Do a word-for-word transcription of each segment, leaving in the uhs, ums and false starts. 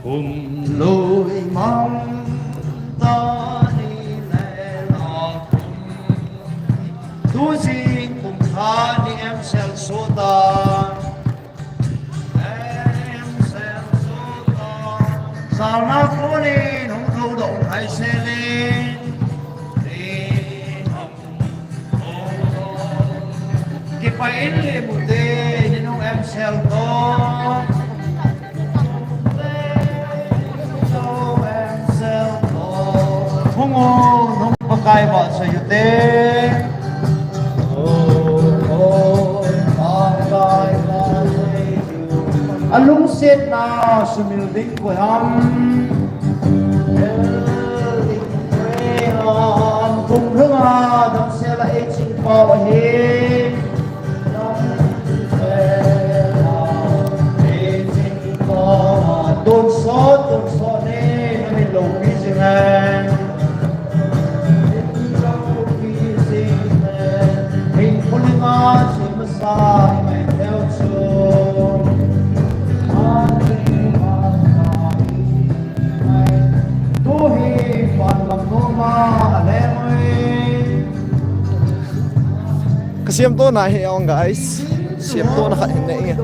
Kum lui mang ta ni le la kum. Tu jing kum khat ni M Cell sota. M Cell sota. Salna konin hung thou doh hai se le. Kipa in le mute, ninung M Cell to. Hung o, nung Pakai ba sa yute. Alungsetna sumil ding ko ham. Kum lunga damsel a ei ching pau ahi. Tonsot, tonsot ne, namin loupi jing e. Min phulinga, sin masa, mai theo chu. Ka siam to na hi ong, guys. Siam to na khat hin nei nge.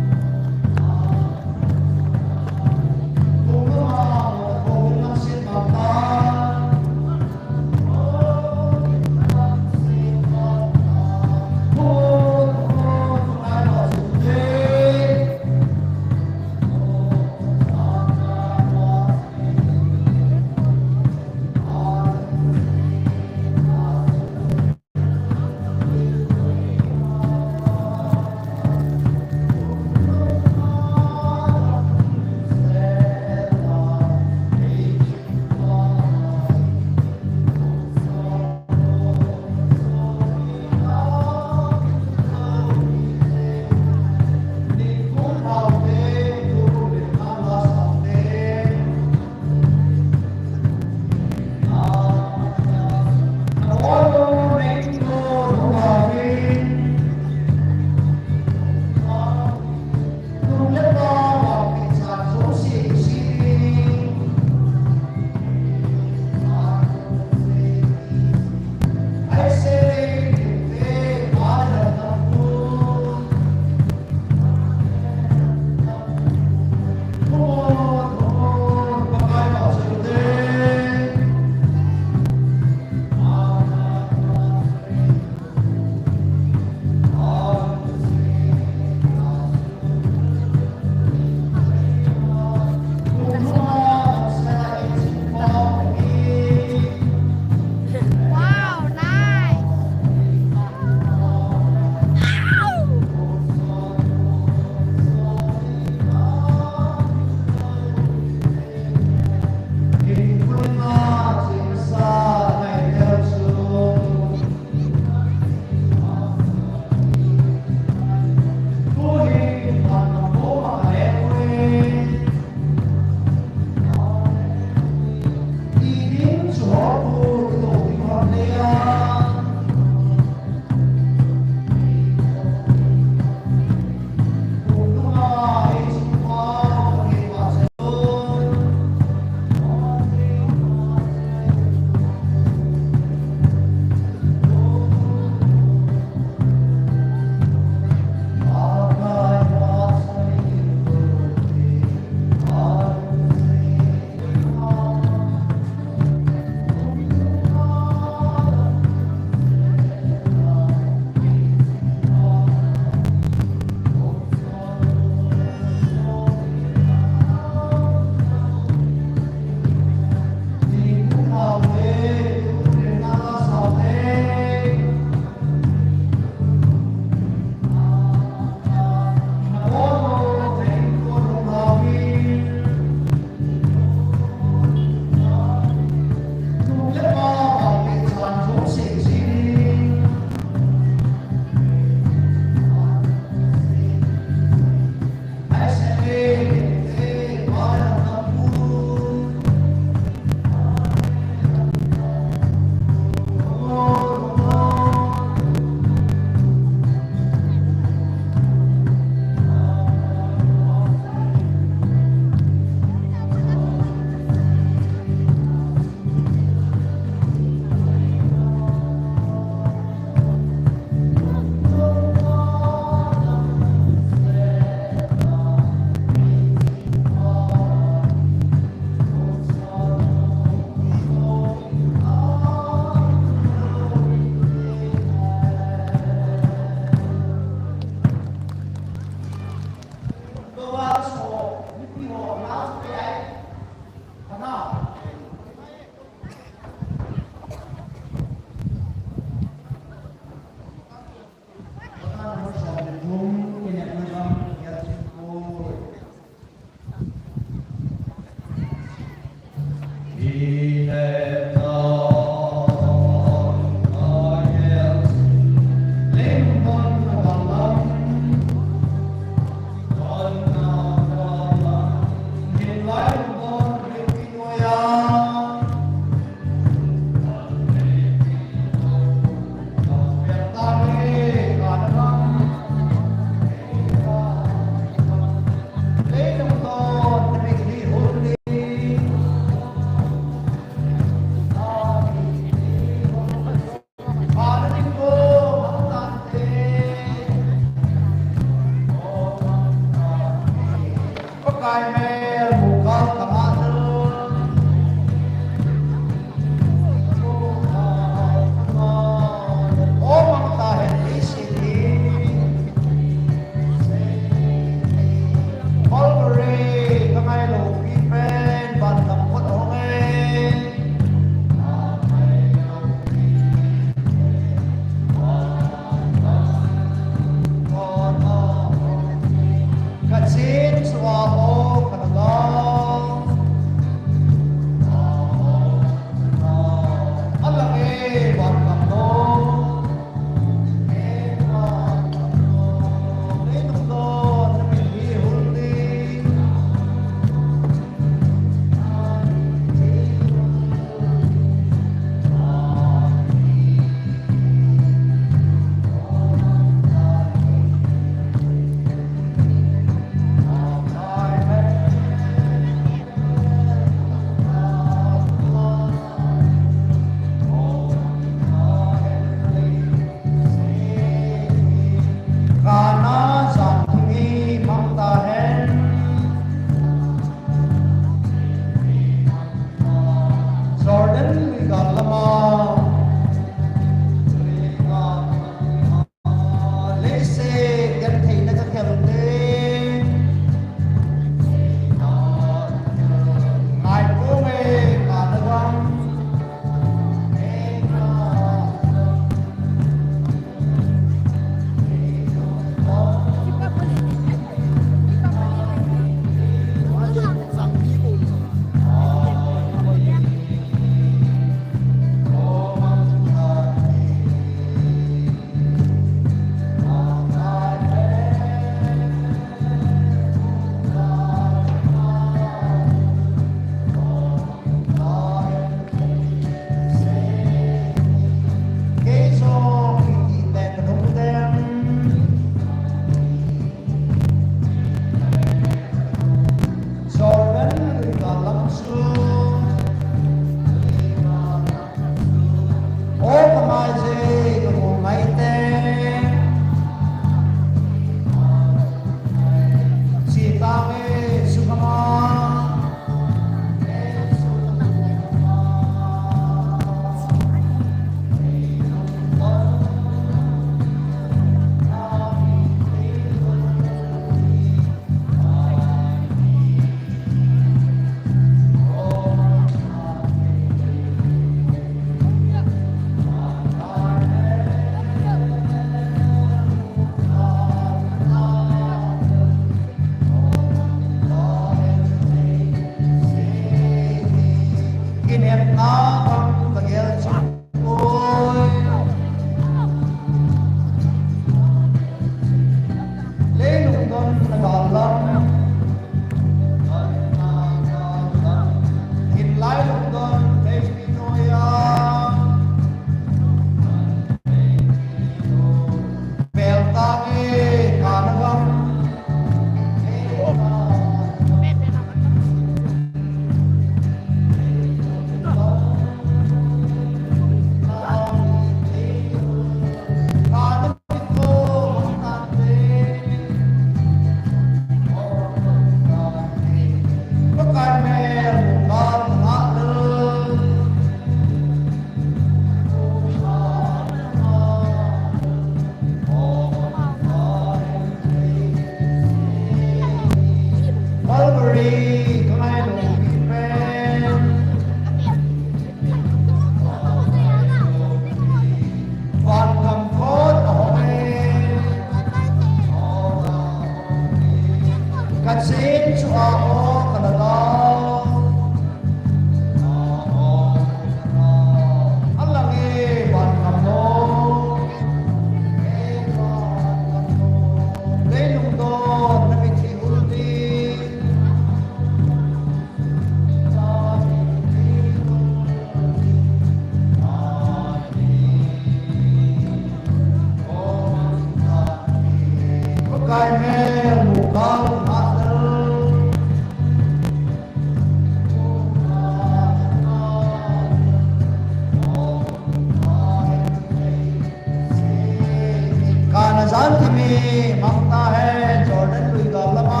मांगता है Jordan lui gal lama.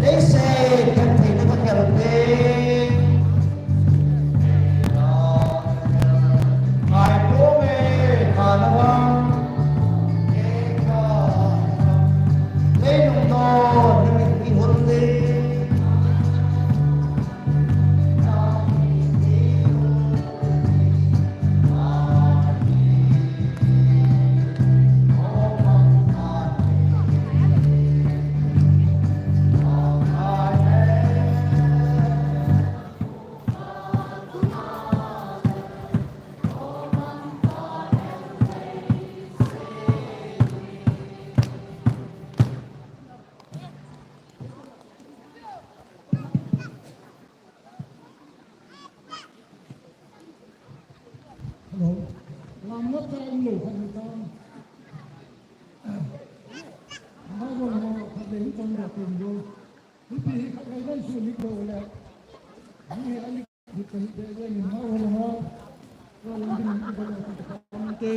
Leiset gentheina ka khel te. Ngai pum e, ka na vang. Lei nung no, na mit mi hun te. Hello. Lam na ta in lo khat ni ta. Ma bo ma khat le ni tong da tin lo. Ni pi hi khat le su ni lo le. Ni hi ani ni pi hi de le ni ma bo ma. Lo ni ni ko le ta te.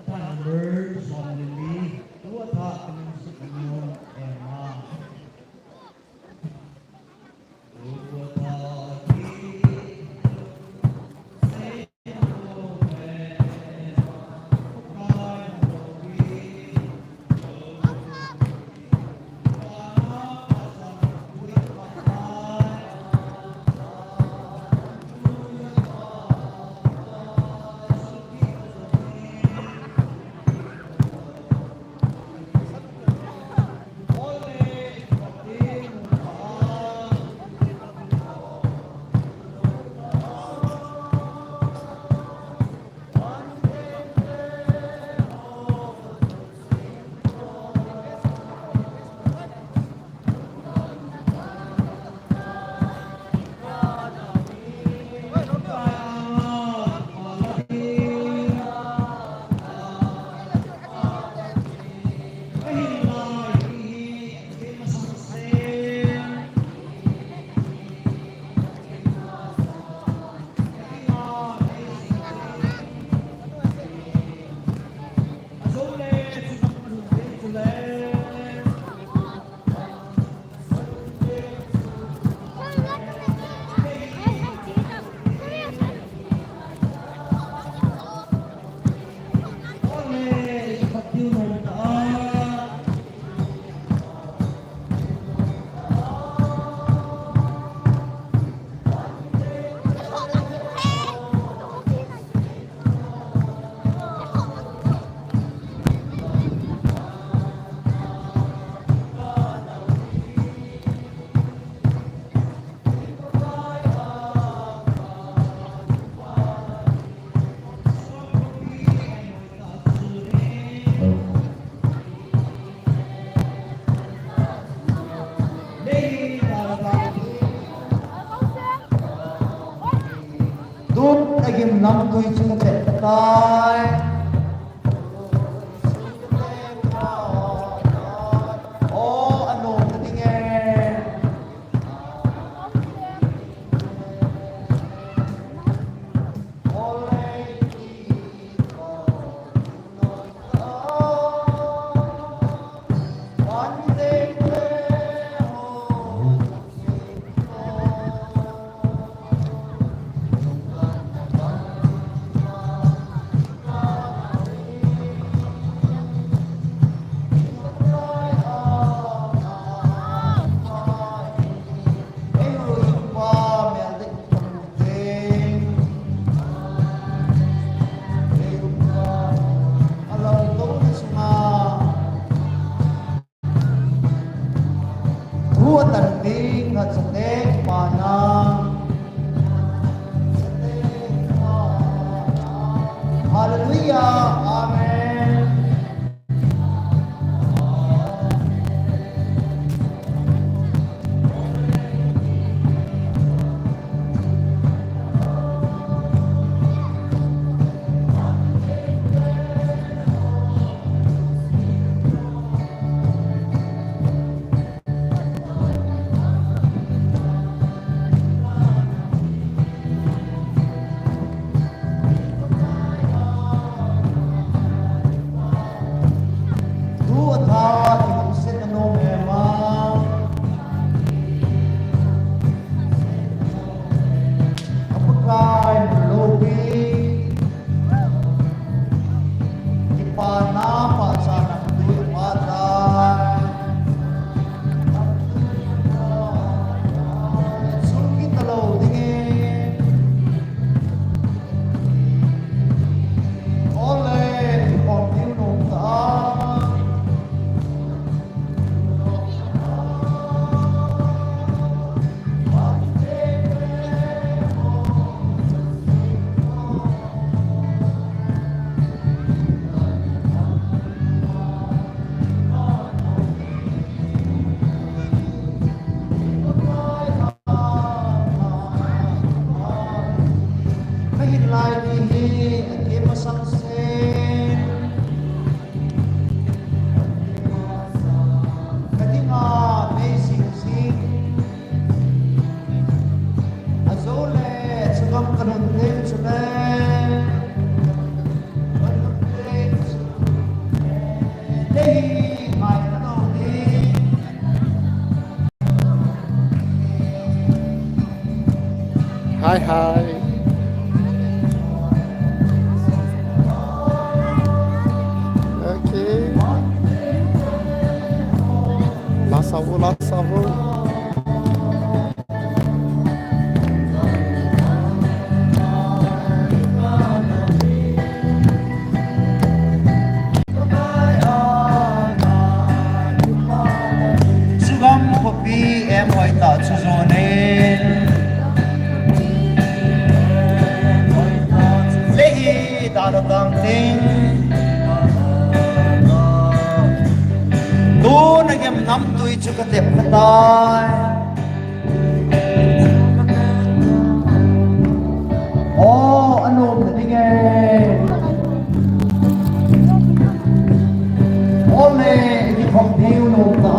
Number som le li, tua tha kanung sik nung ema. Tua tha ki Tun a gimnamtui chung chet tai. O, a nom na ding e. Thu a tan ding khat sa te kipana. Hallelujah. Amen. Hi. Okay. Lasa vo, lasa vo. Chugam khopi em hoitah chu jonin, le hi dana tang ting. Tuna gem namtui chu ka tep kha tai. O, anom na ding e. Ole, kikhop diu nom ta.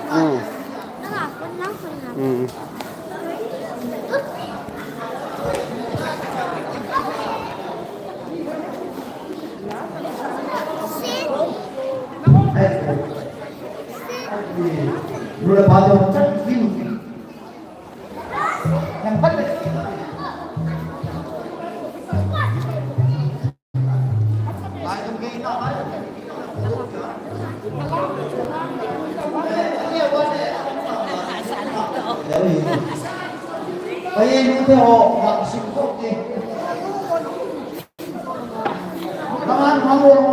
Mm. Mm. Hello.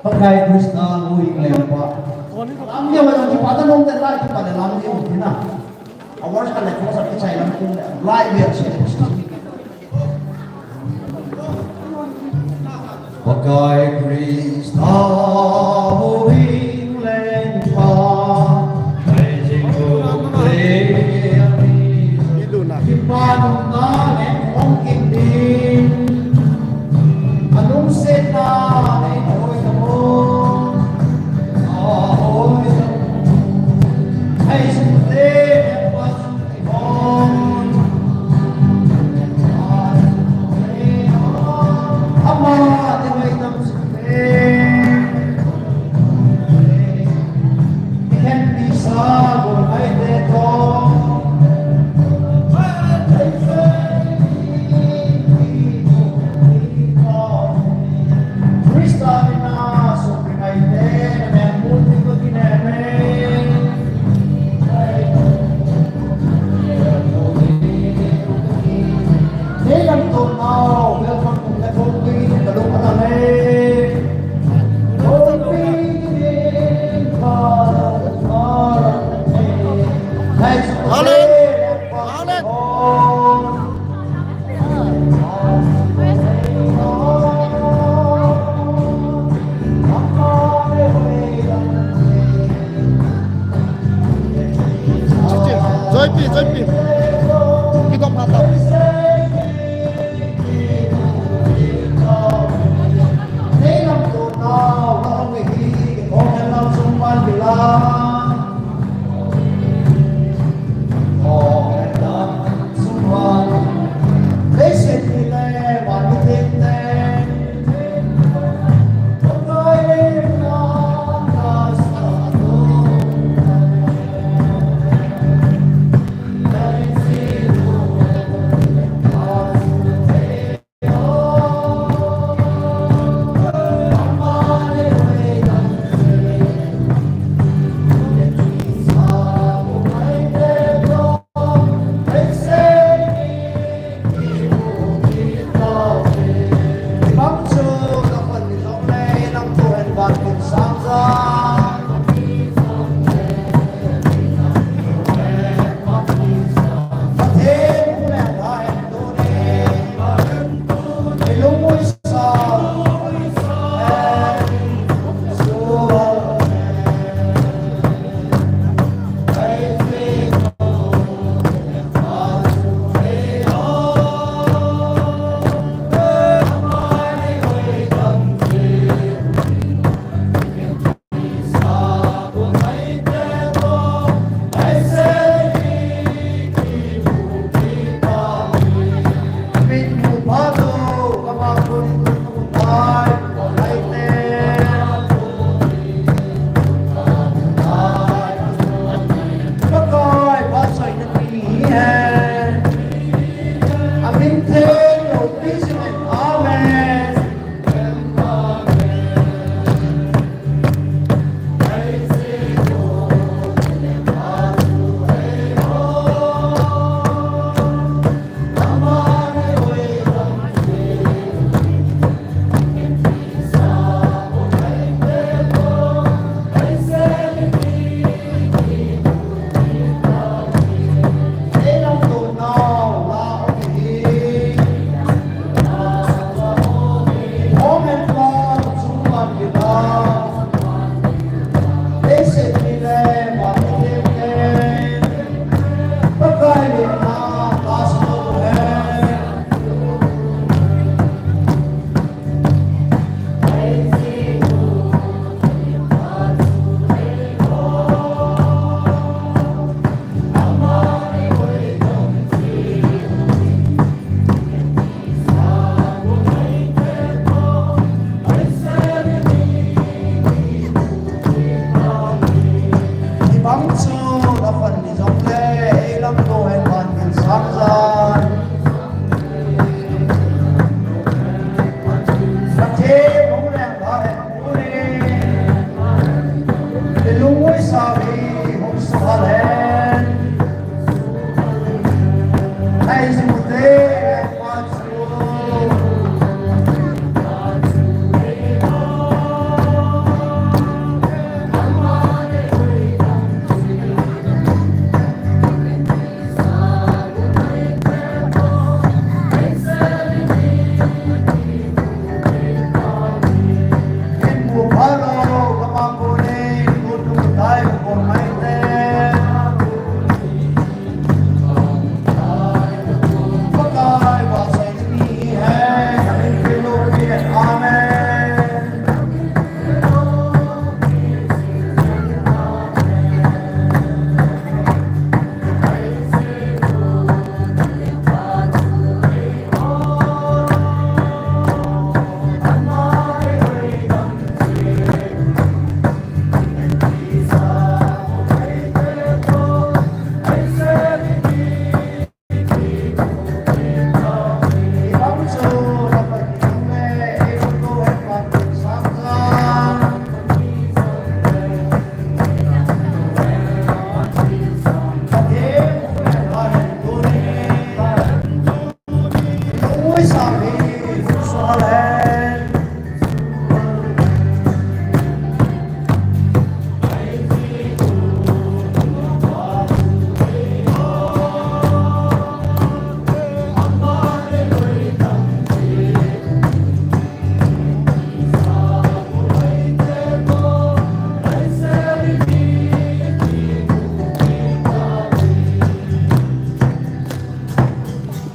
Pakai Christa hu hing leng pa. Lam dia wa ki pa ta nong te lai ki pa le lam dia u tina. Awas ka le ko sa ki chai lam kum le lai dia che. Pakai Christa hu hing leng pa. Kai jing kum le. Iluna. Ki pa nong ta le ong kin din. Joypi, Joypi. Kidom hatau.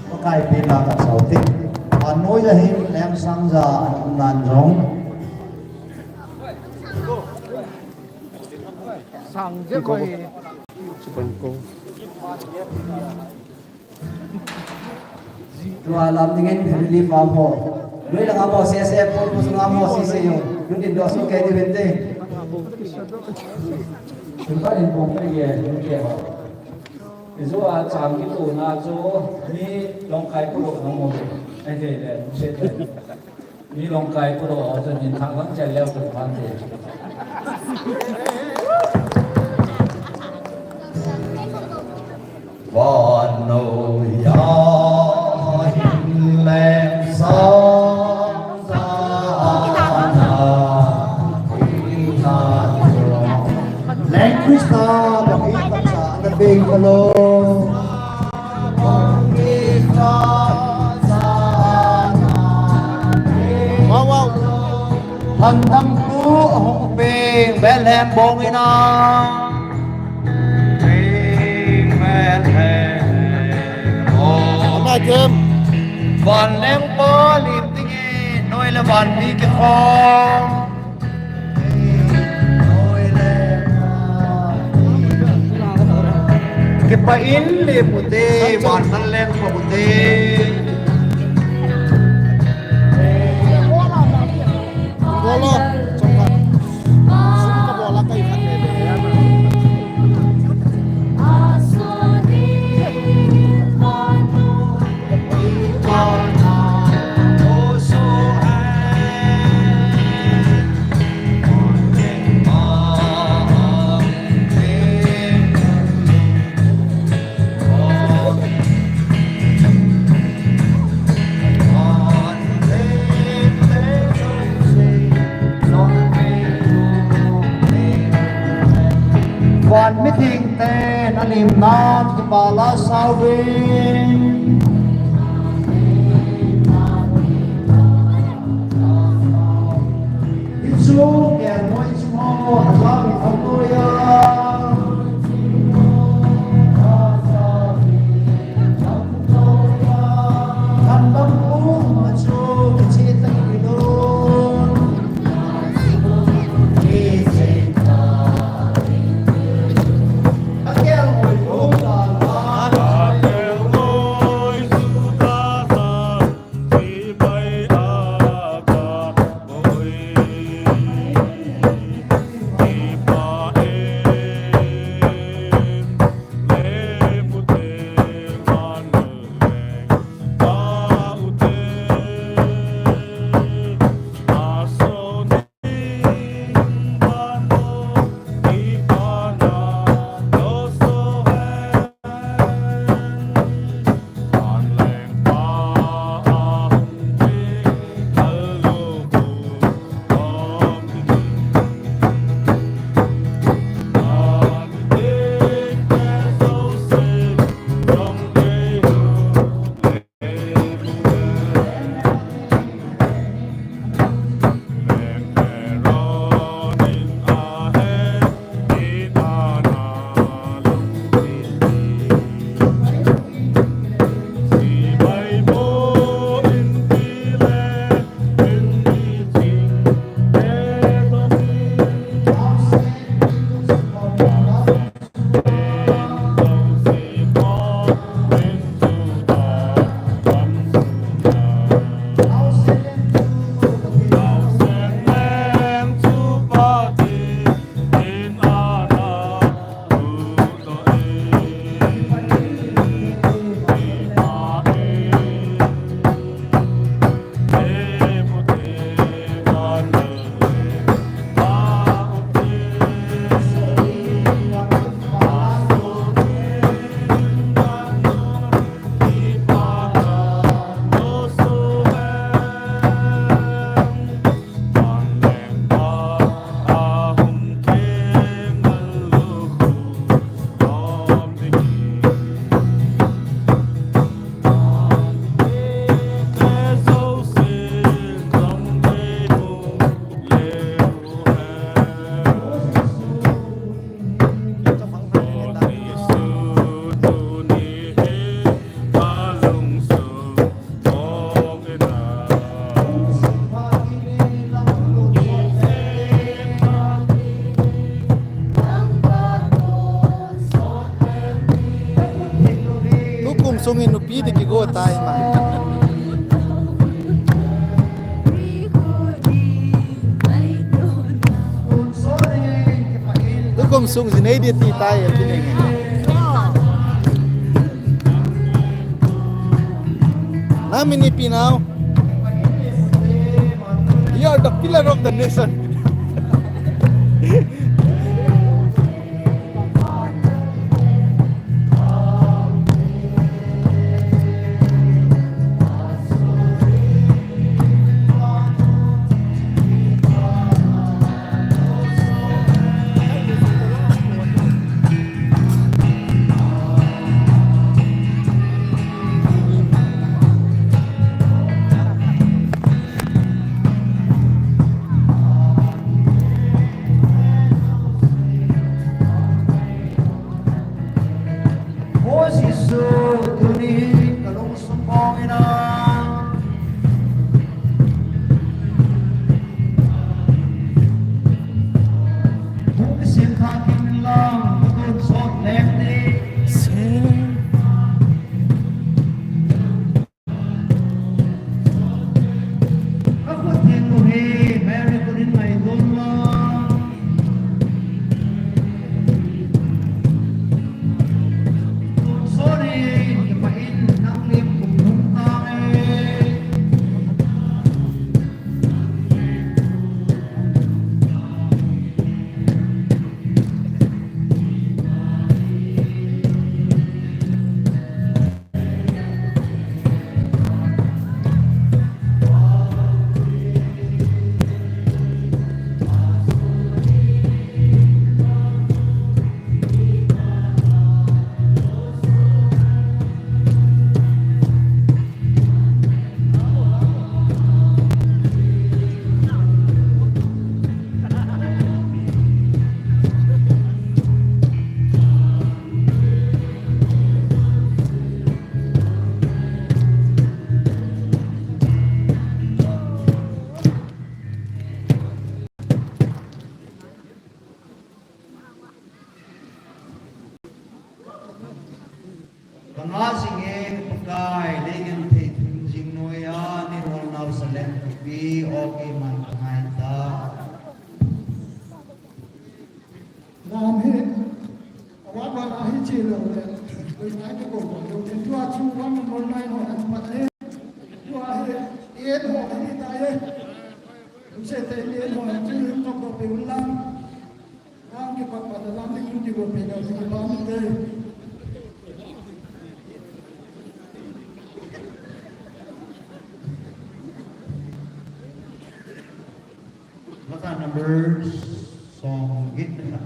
Pakai pen a kasau te. Anoi a hin leng sang ja an um nan jong. Sang je koi. Tua lam dingin family farm ho. Lui lang amo se se, pon pon lang amo se se yo. Lui din do so ke di bente. Tumpa din pon ke ye, ke ho. Izo a chang kituna chu mi Longkai pulou nang mo. Ai, te, te, te, te. Mi Longkai pulou ho chu min thang lang chel leu chu phan te. Vannoi a hin leng sang ja ana. Leng Krista bang hi taksa ana beng ka lo. Wow, wow. Handam tu ahung peng Bethlehem bong ina. Peng Bethlehem bong. Ama jem. Van leng pa lim ding e, noi le van mi kikhom. Kipah in lem u te, van leng pa u te. Bolo, chomkhat. Sum ka bol a kai khat le le. Van mitheng ten alim nan kipah la sauvin. Hichu melmoi chu mo, alam i tham noi a. Kan lam um a chu kiche tang i lo. Kiche tang i lo. A kel moi um ta la. Tukum sungin nupi di kigo tai ma. Tukum sung jinei di ti tai, ti nei. Nami nipi nau. You are the pillar of the nation. O Jesu, tuni ka lungsung bong in a. Hung kisim thang kim in lang, ka tun sot lem ni. Ka khut theng u hi Mary khut in ngaidam lang. Tun sot in, kipa in, nang lim kum hung tang e. Ka nga jing e, Pakai, lei ngen thei thum jing noiya nei hol nau Salem thupi, o keiman ka ngai ta. Nam hi, awan wan a hi che lou le, koi nai ka ko ko lou le, tua chu one number nine ho an pat le, tua hi, eight ho hi ta le, tu se te eight ho chu hin ko ko pe un lang. Ang kipat pat lang ni kun kigo pe na si kipa mi te. Masa number song git na.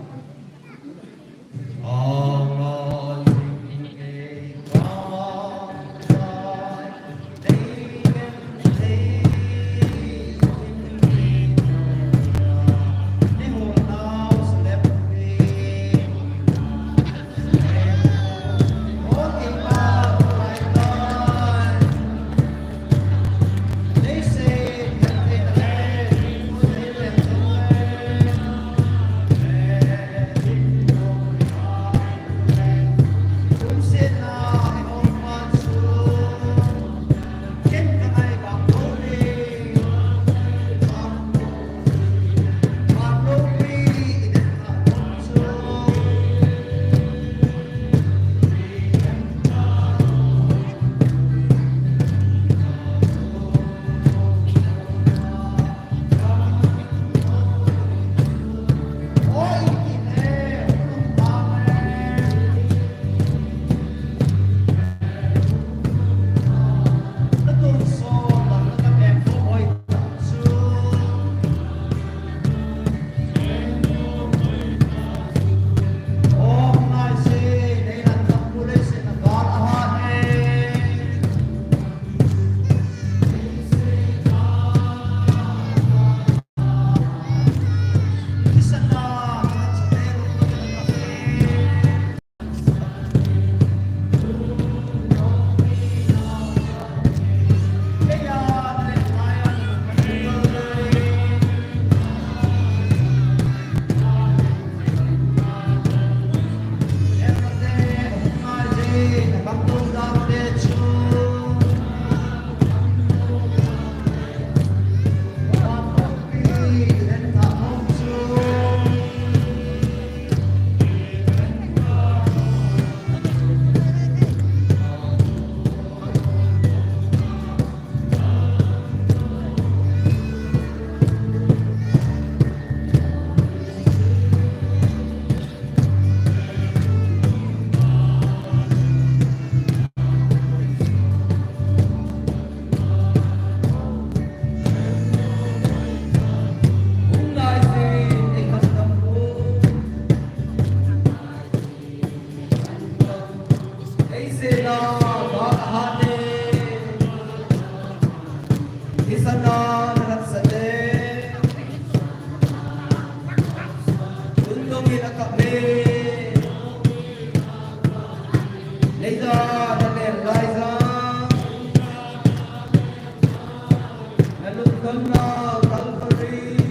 Bala hate, isana na sate, tundong ila kabe, leiza na len laiza, na lungdon na Calvary.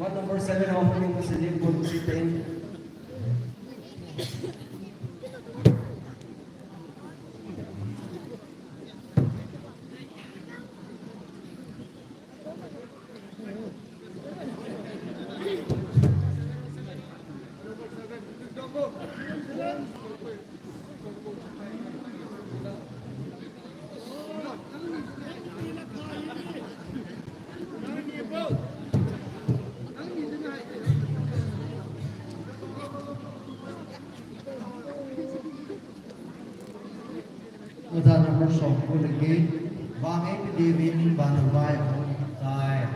What number seven of King Muslim Quran Sitting? Ozana hung song ku le gei, vang ei pe diuvin vana vai ahung tai.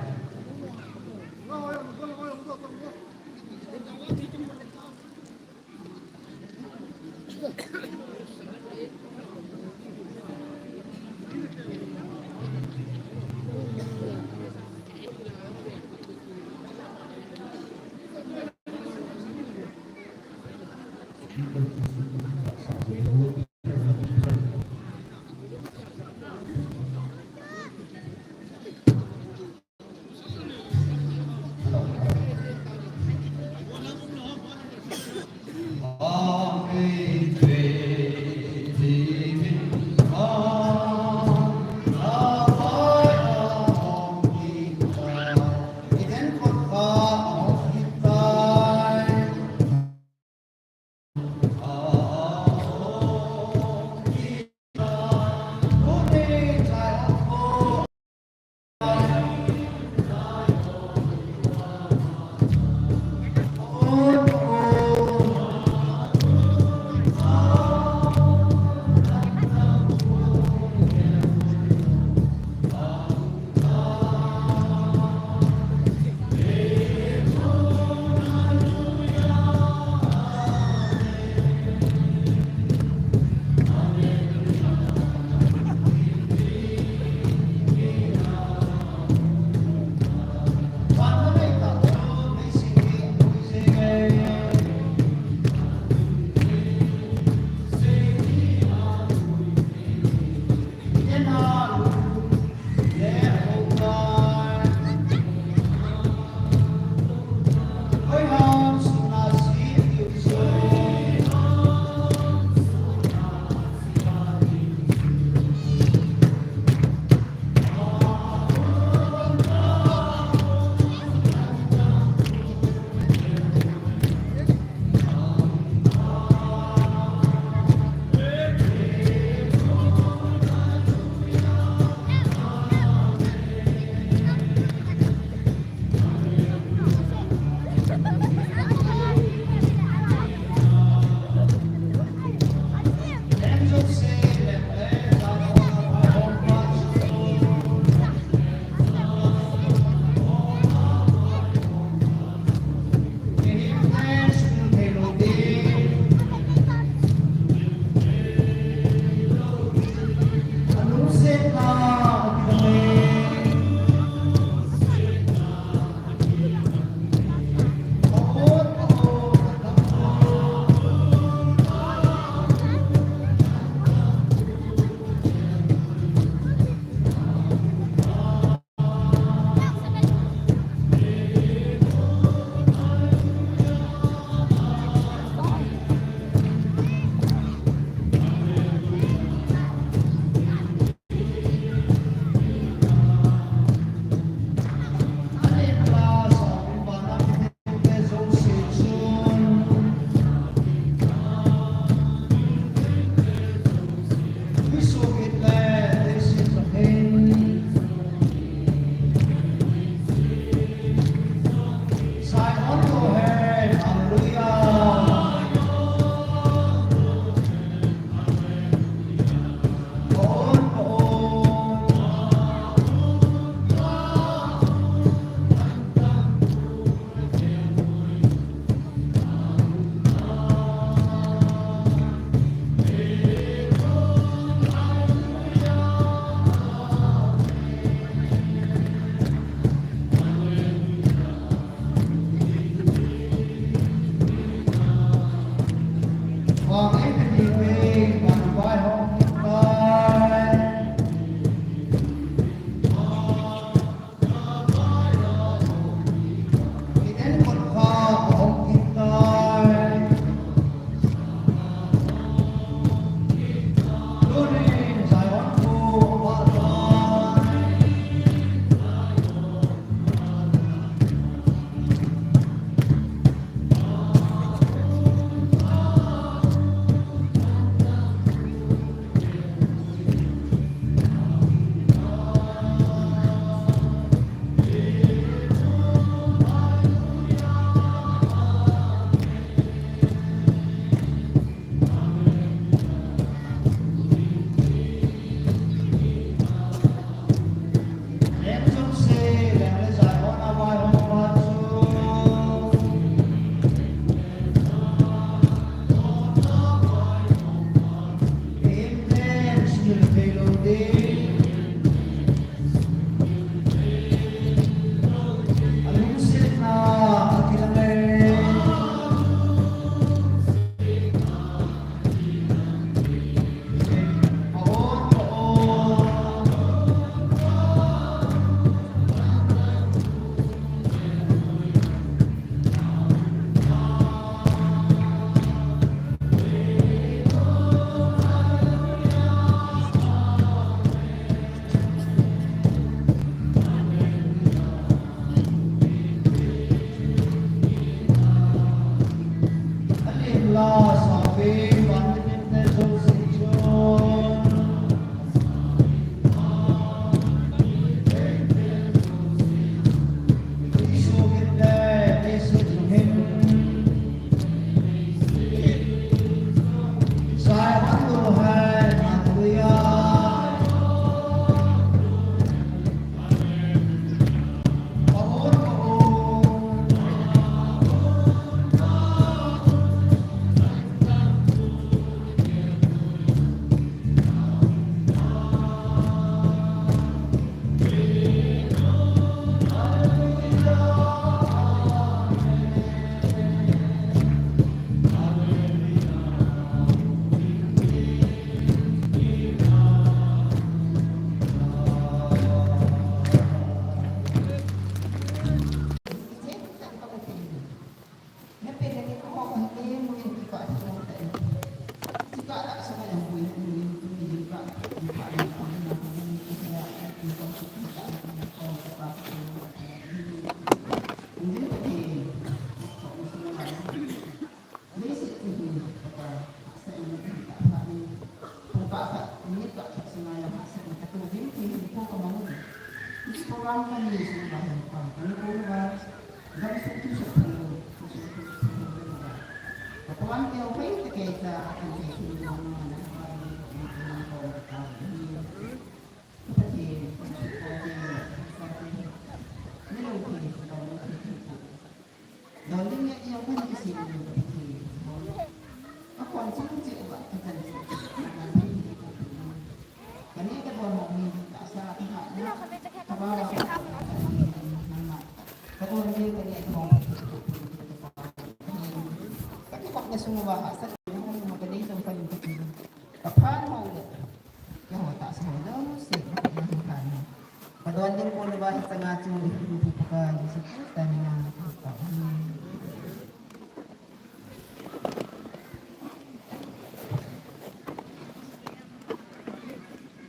Ka don ding ko na ba hi changa chu hi pu pa ka ni sa ta ni na ka.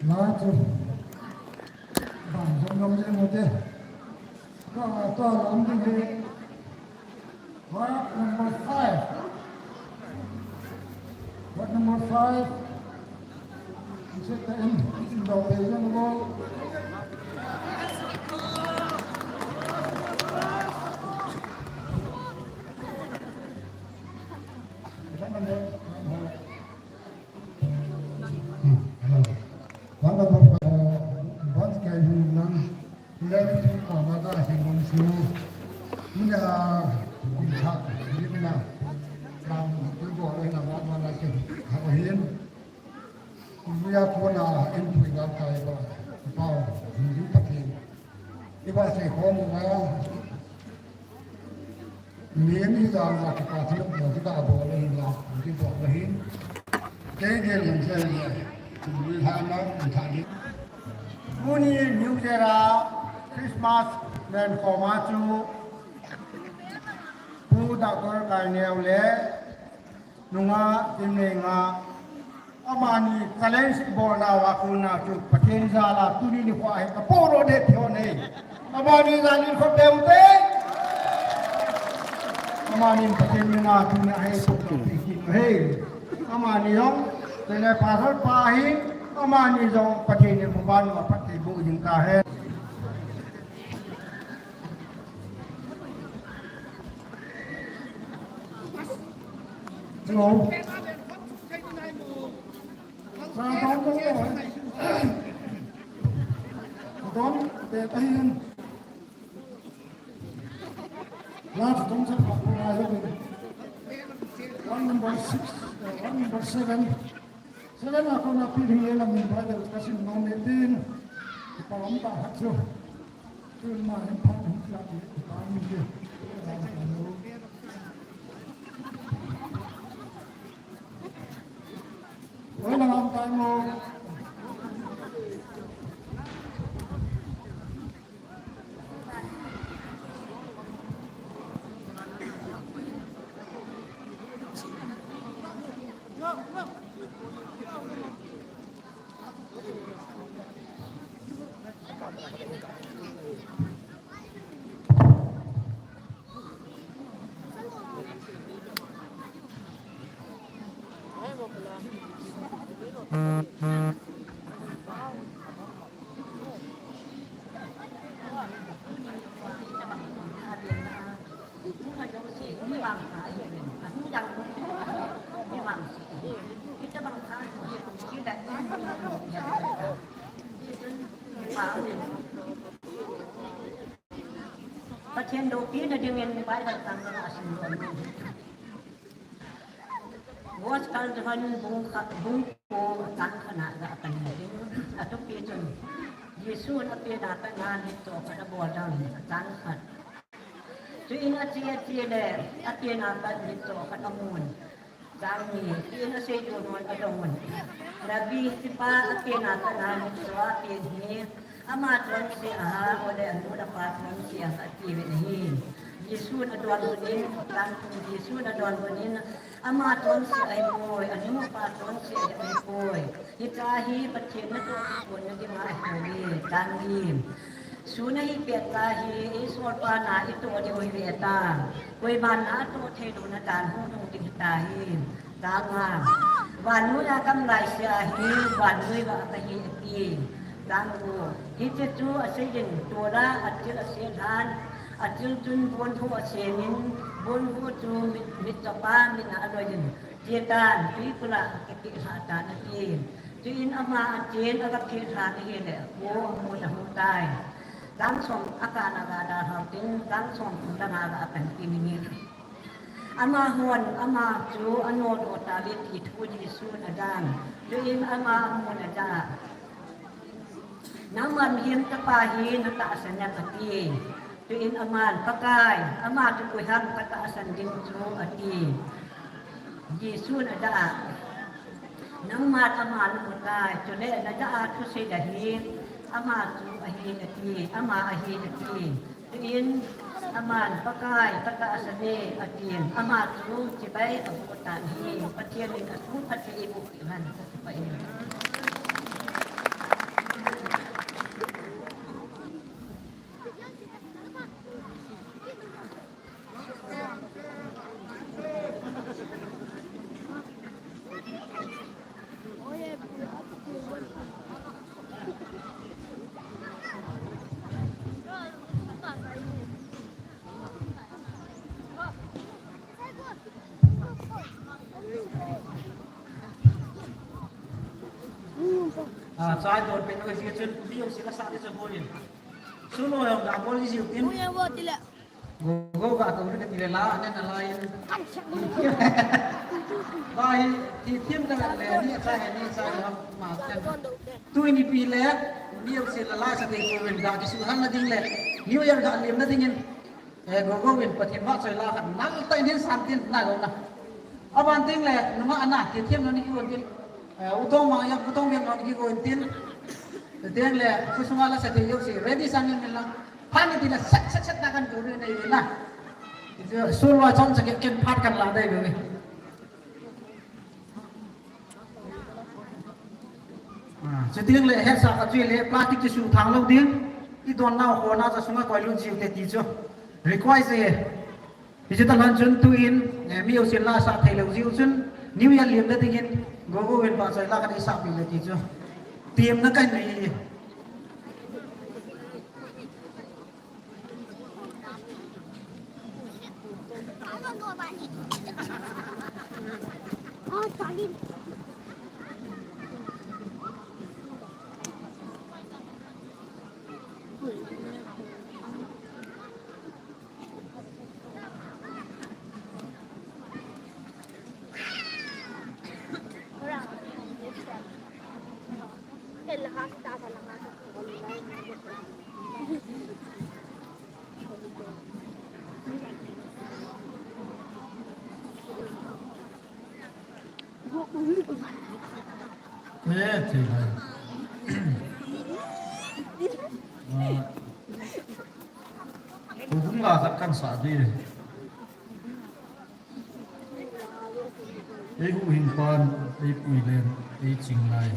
La chu. Ban jong ngam le mo te. Ka ta lam ding he. Word number five. Word number five. Is it the end? Is it the occasion of all? Is that number? Hmm, hello. Word number five. Uh, once can you learn Lem, ah, mata hi bom su. Muna, kum sa, ni na. Lam, tu bo le na, ma, ma na ke. Ha, hin. Muna ko na, en tu ga kai ba. Pau, ni Pathen. Iba se ko mo ga. Mihem hi jana kipa thilpha kibol le hin la, kibol le hin. Kei gel jong se le, tuni lhama, tuni. Tuni New Year a Christmas nen khoma chu Pu Doctor Kaineo le nunga Kimneinga Amani challenge bolna uva kona chu Pathen jal a tuni nikho hi kapo ro de pio nei. Amani jal in kho peuh te. Amani Pathen mina tuni ahi so peuh te. Amani jong tele pasal pa hi. Amani jong Pathen ni muban ma Pathen bu jing ka he. Hello. Sa don ko. Don, te tahin. Last don sa pa ko na yo. One number six, uh, one number seven. Seven a kona pi ding le lam in Bible ka sim nom e tin. Kipa lam ta khat chu. Tun ma hin phat hin la ki pa ni ke. Oi la lam ta mo. Pathen loupina dingin Bible tang na asim lou. Gospel Johan bung khat, bung ko chang khat na ga pan ding. Athupi chun Jesun apen a pat na nit toh khat abol dan chang khat. Chuin ache ache le apen a pat nit toh khat amun. Chang ni, tin asei tu non adong un. Rabbi, hiche pa apen a pat na nit toh apen hi, ama chonse ahi, ole anu le apa chonse ahi, ati uve ahi. Jesun adonbut in, chang thum Jesun adonbut in, ama chonse ahipoi, anu apa chonse ahipoi. Hiche hi Pathen natoh kona dinga ahipoi, chang li. Sun ahi pet tahi, eisolpa na itoh diu ahi ve ta. Koiman na atoh thei louna dan hung lhung ding hitahi. Chang nga. Vannoi a gamlai sea hi, vannoi vah kahi ati. Chang gup. Hiche chu asei in, Torah a thil asei lhan. Achil chun bonhu asemin, bonhu chu mit, mitchopa mina aloiyin, chetan, tuikul'a kakilhah tan ati. Chuin ama achen, agakilhah in ahile, kho amun ahutai. Chang som akan'a aga dalhau tin, chang som kum langa aga pan tin ahi. Amahon, ama chu anodoh tauve ti thu Jesun ajan. Chuin ama amun aja. Nangman hin kapa hi natahsan em ati. Chuin aman, Pakai, ama chu koiham katahsan ding chu ati. Jesun aja. Nangman ama namutai, chule naja a thusei ahi, ama chu ahi ati, ama ahi ati. Chuin aman, Pakai, katahsan e, atin, ama chu chibai aboh tan ahi. Pathen in athu phatthei eiboh peh hen, kakipah e. Ah, chai don pen oi, jia chun, mi ong sila sa ni sa bol in. Suno yong da bol ni jiu tin. Uya, wo tila. Go, go, ga to ri ka tile la, ne na la in. Ba hi, ti thiam ka le, ni sa he, ni sa he, ma sa. Tuni pi le, ni ong sila la sa te ko wen da, ki su han na ding le. Ni ong yang da lim na ding in. Eh, go go win Pathen vahchoi la khat nal ta in hin san tin na lo na. Aban ting le, nunga ana, ti thiam na ni ki won tin. Eh, utong ma ya, utong yang na ni ki won tin. Tin le, khu sunga la sa te yo si, ready san ni la. Phan ni ti la, set, set, set na kan go ni na. Sur wa chon sa ke ken phat kan la dai go ni. Ah, chuti le, hesa ka chu le, plastic chu su thang lo ding. I don nau ho na cha sunga koi lun jiu te ti chu. Request e. Digital han chun tu in, eh, mi usin la sa thei lo jiu chun. New Year lim na ding in, go go in ba chai la ka dei sa pi le ti chu. Tiam na kan ni. Eh, thei hai. Ah. Ko hung la khat kan sa di. Ei huhhingpan, ei puilen, ei chingnai.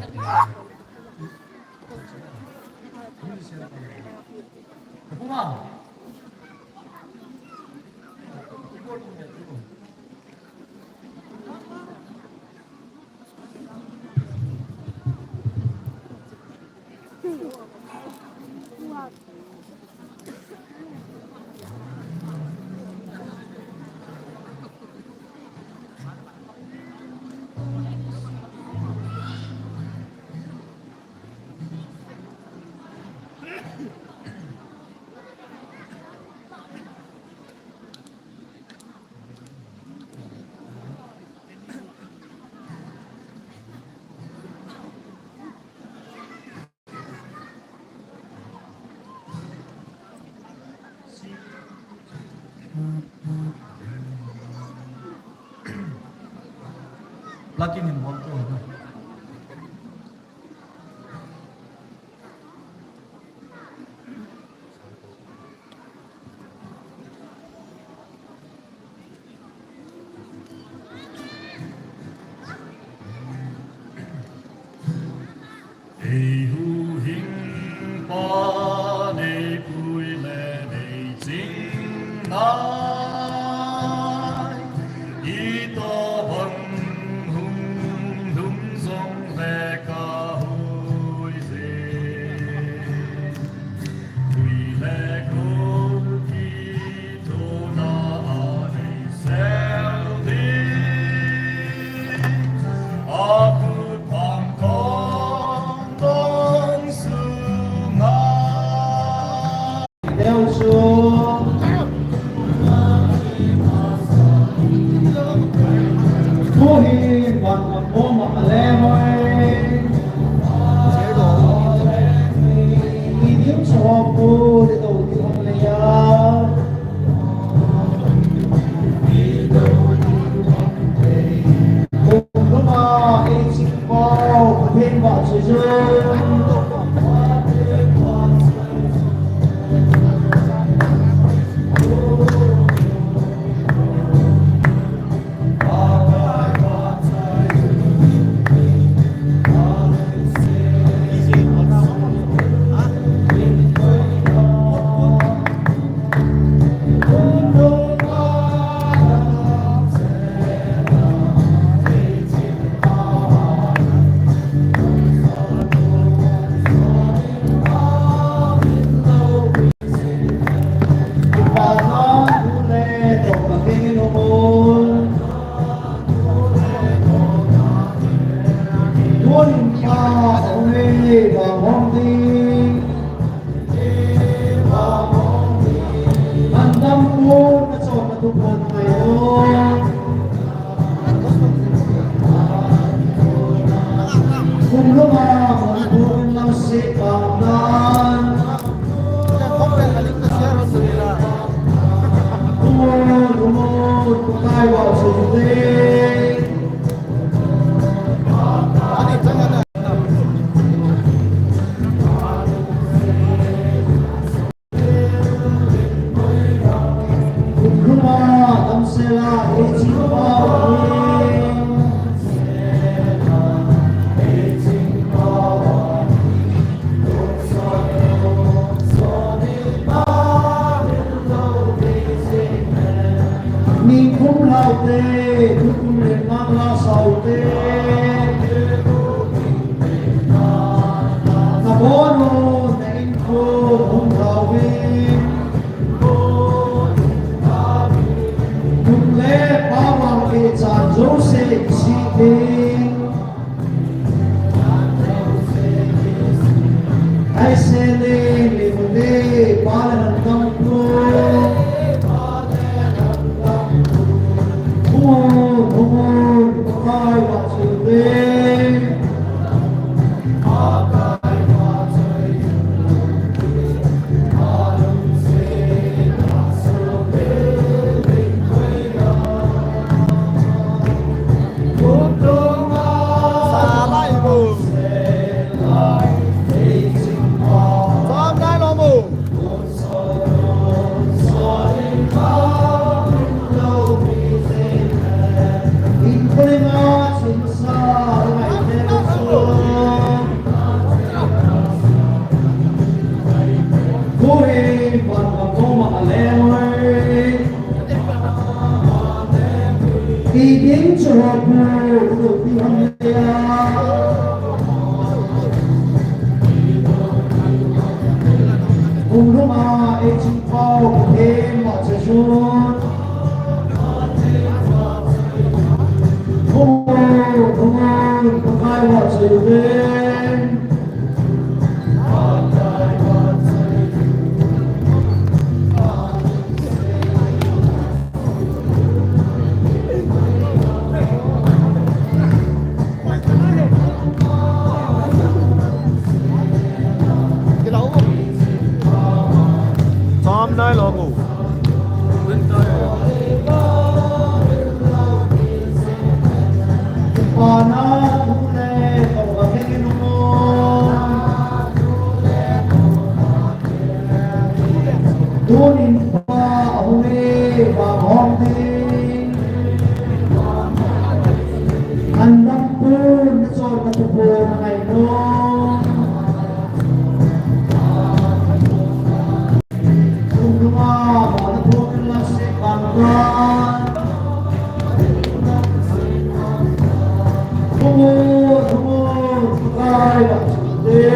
Plug in in bol to. Ei huhhingpa, ei puilen, ei chingnai, itobang hung Kum lhuma Manipur in lamseh bang dan. Kum lhuma Pakai vahchoite. Kum lhuma damsel a eiching pau ahi. Nikum lhaute, tukum le mang la saute. Nabonun na inko hung lhauvin. Nu le pa vang kichat jouse kisih ding. Aise le, le nu le pa le nang dam ko. Hung un, hung un, Pakai vahchoite. Kum lhuma eiching pau Pathen vahchoi un. Hung un, hung un, Pakai vahchoite. Chom nai lo mo. Tunin pa ahung e, vang hong ding. An lam pun, na chon na tu pun, na ngai nom. Kum lhuma, ma na pun, na lam se bang bang. Kum lhuma, Pakai vahchoite.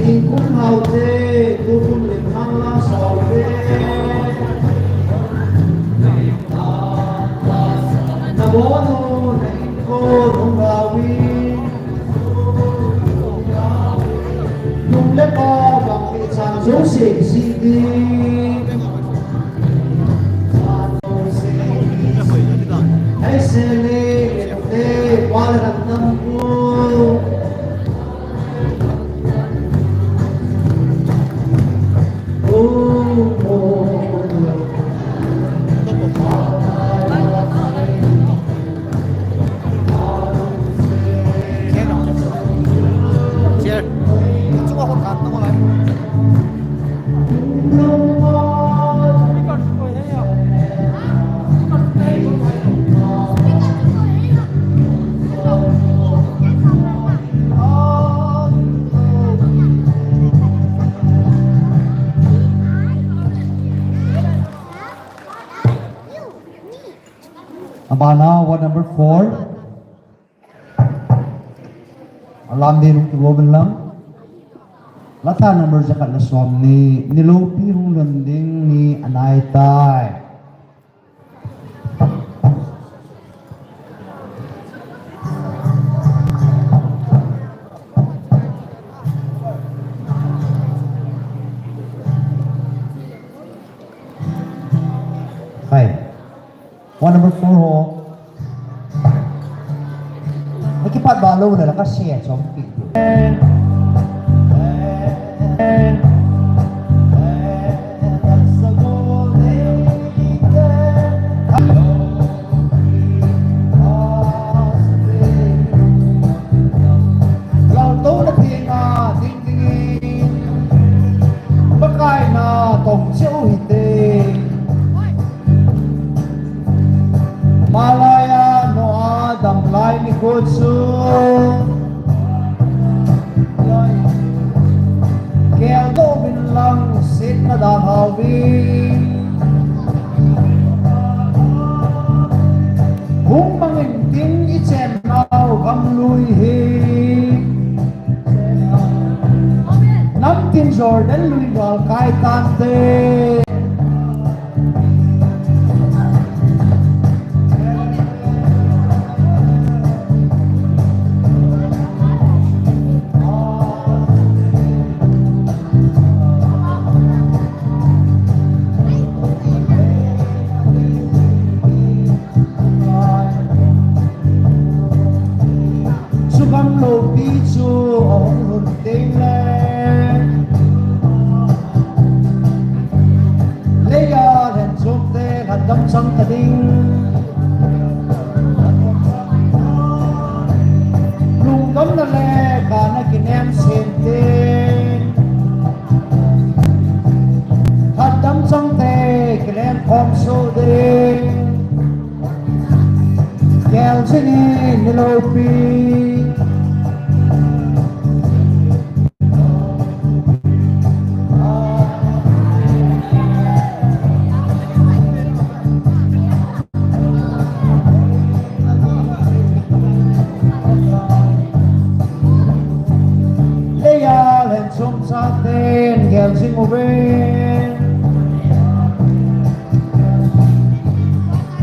Nikum lhaute, tukum le mang la saute. Nabonun na inko hung lhauvin. Nu le pa vang kichat jouse kisih ding. Aise le, le pa le nang dam ko. Abana, ward number four. Alam ding lungkit uvin lang. Latha number jakhat le somni, ni loupi hung lhun ding ni anaitai. Hai. One number four ho. Nakipat ba lou na la ka share chom pi. Laltouna thenga ding dingin Pakai na tong cheu hite. Malaiya Noah damlai nikho chu geldoh uvin lang setna dalha uvin. Hung mangin tin ichennau gamlui hi. Namtin Jordan lui gal kai tante. Chugam loupi chu ahung lhun teng le, leiya lhenchomte lhatdam chang ta ding. Lungdonna le kana kinem semte lhatdam changte kilengkhom soh ding. Gel jingin ni loupi. Leiya lhenchom chaten gel jing uvin.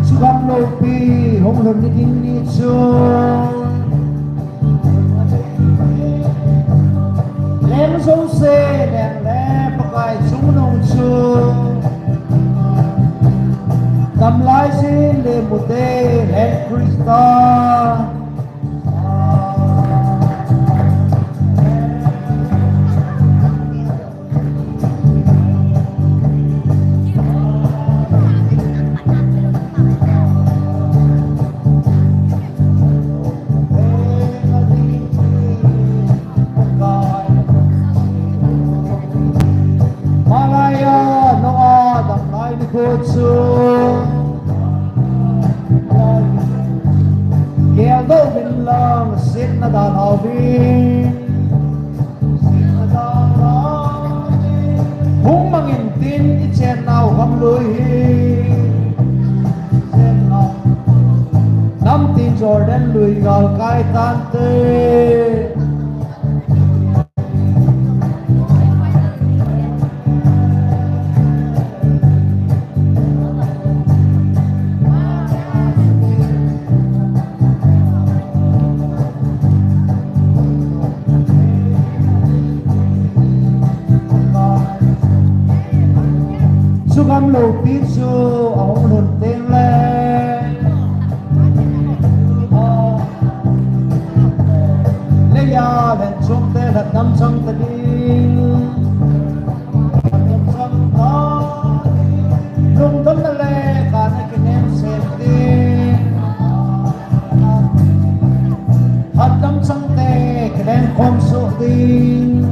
Chugam loupi hung lhun ni ding ni chu. Leng jouse leng le Pakai chungnung chu. Damlai jin le mute leng Christa. Malaiya Noah damlai nikho chu. Geldoh uvin lang setna dalha uvin. Hung mangin tin ichennau gamlui hi. Namtin Jordan lui gal kai tante. Chugam loupi chu ahung lhun teng le, leiya lhenchomte lhatdam chang ta ding. Lungdonna le kana kinem sem ding. Lhatdam changte kilengkhom soh ding.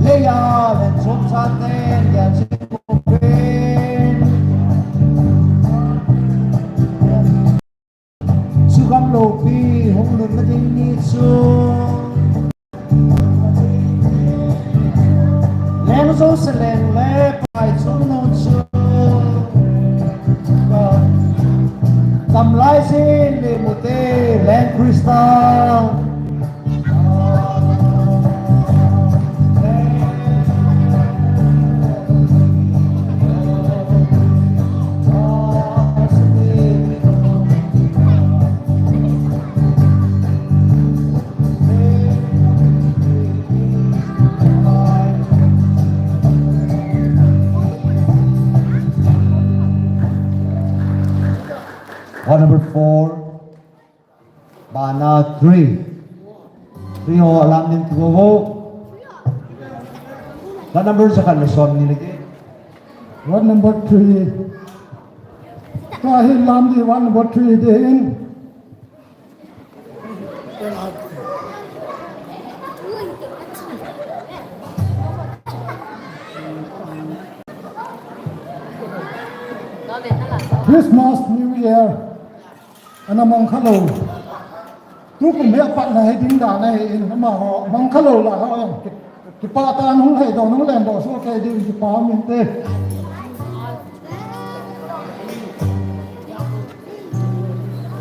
Leiya lhenchom chaten gel jing uvin. Ward number four, bana three. Three ho, alam din tu ho. Ward number sa kan som ni lagi. Ward number three. Kahi lam di ward number three din. Christmas, New Year, ana mong kha lou. Tukum hi apatna hi ding dan ahin, amaho mong kha lou lai ho jong ki, kipah tah in hung lhai doh, hung leng doh soh kei diu kipa um inte.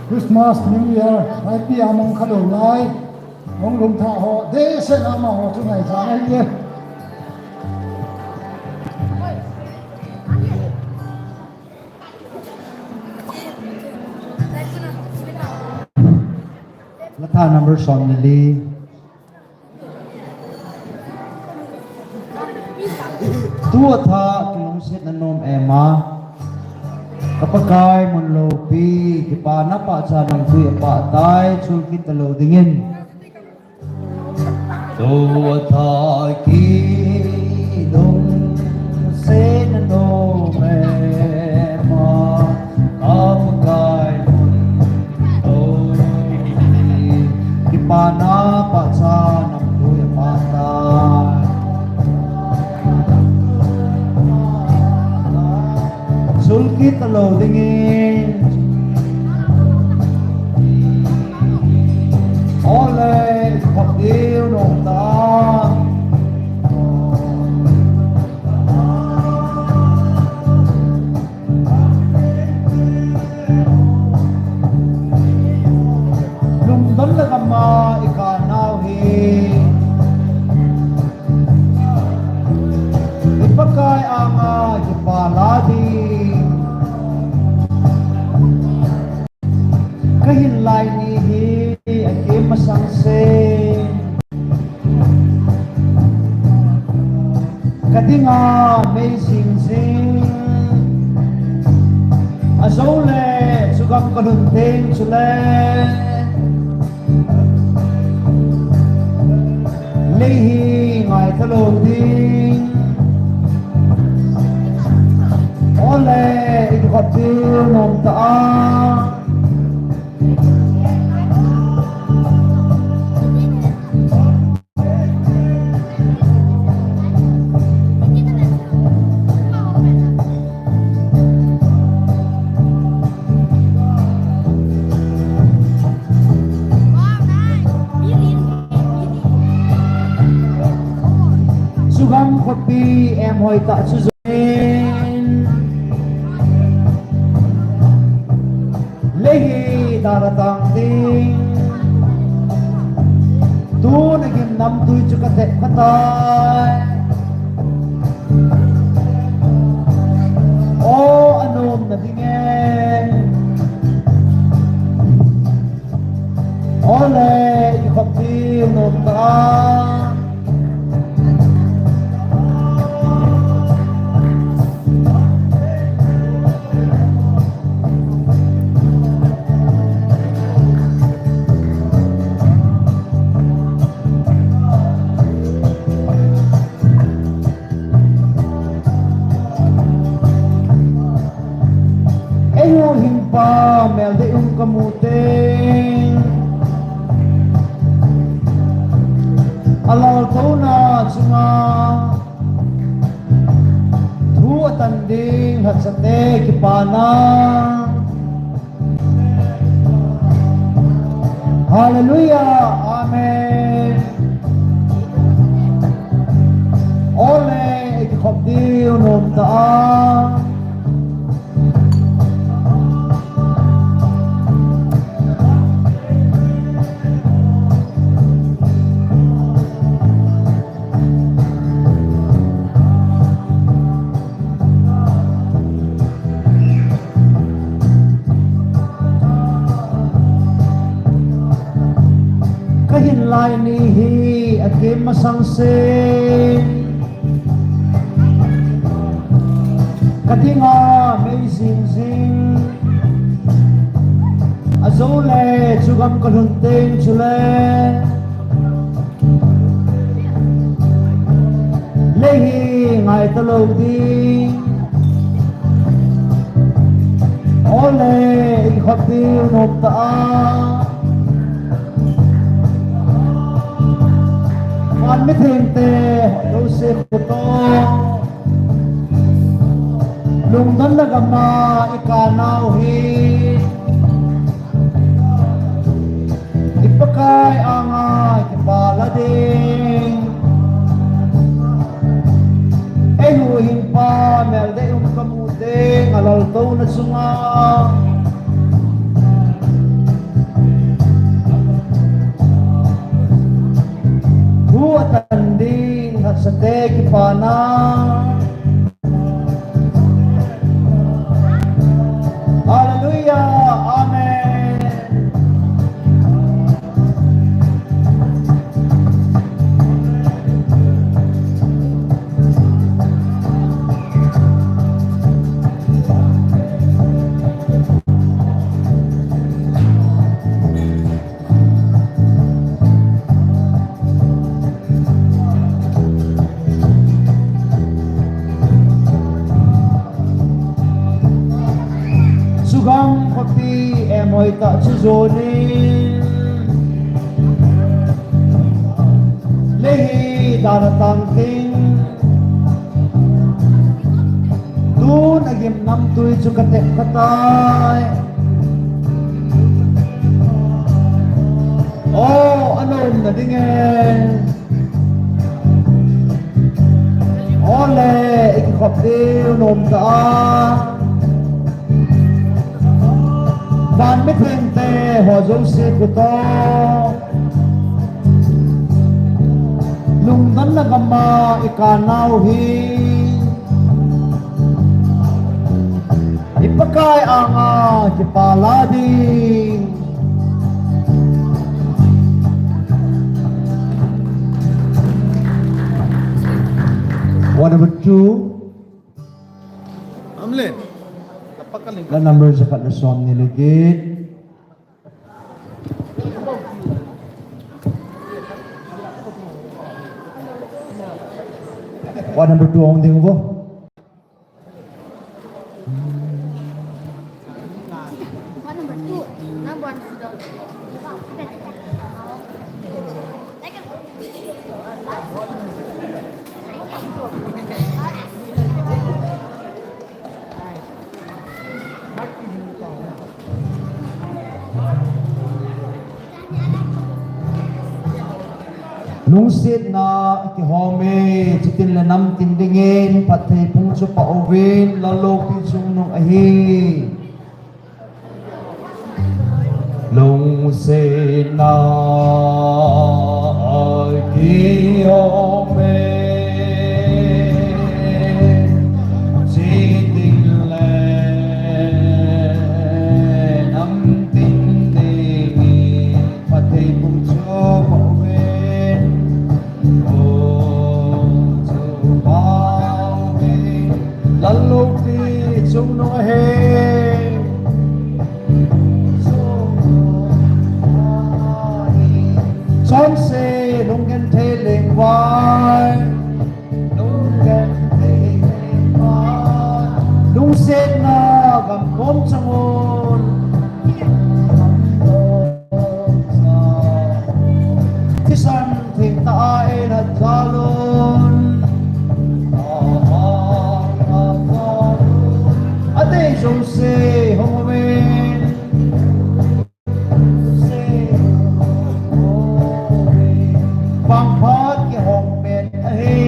Christmas, New Year, naipi a mong kha lou lai. Hung lum tha ho, dehset a amaho chu ngai cha ngai ye. Latha number som ni li. Tu atha kilungset na nom em a. Ka Pakai mun loupi, kipana pahcha namtui apah tai, chul kit talou dingin. Tu atha kilungset na nom em a. Ka Pakai mun loupi, kipana pahcha namtui apah tai. Chul kit talou dingin. Ole, khop diu nom ta. Lungdon le gam a i kap nau hi, i Pakai anga kipa la ding. Ka hin lai ni hi akem masang sen. Ka dinga mei jing jing. Ajou le chugam ka lhun teng chule, lei hi ngai talou ding. Ole, i kikhop diu nom ta a. Chugam khopi em hoi tah chu jong in. Lei hi dara tang ding. Tuna gim namtui chu ka tep kha tai. O, anom na ding e. Ole, i khop diu nom ta. Eiho himpa mel dei um ka mu teng, alaltouna chunga thu atan ding lhacha te kipana. Hallelujah. Amen. Ole, i kikhop diu nom ta a. Ka hin lai ni hi akem masang sen. Ka dinga mei jing jing. Ajou le, chu gam kalhun teng chule, lei hi ngai talou ding. Ole, i khut diu nom ta a. Van mithengte, jouse khuto. Lungdonna gam a i kap nau hi. I Pakai anga i kipah la ding. Ei huhhingpa mel dei um kamu teng a laltouna chunga hu atan ding hatsate kipana. Hallelujah. Amen. Chugam khopi em hoitah chu jonin, lei hi dan a tang ding. Tun a gim namtui chu ka tep kha tai. O, ana umna ding e. Ole, i kikhop diu nom ta a. Van mithengte ho jouse khuto. Lungdonna gam a i kap nau hi. I Pakai anga kipah la ding. What number two? Amlen. La number jakhat le somni le get. What number two hung ding vo? Lungsetna kihom e, chutin le namtin dingin phatthei pung chu pah uvin, Lallou pi chungnung ahi. Lungsetna kihom e, chutin le namtin dingin phatthei pung chu pah uvin. O, chu pah uvin. Lallou pi chungnung ahi. Chonse lunggenthei lengvai. Lunggenthei lengvai. Lungsetna gam khom changun. Thisan thengtah a eina jalun. Adei jouse hung uvin. Vangphat kihong pen ahi.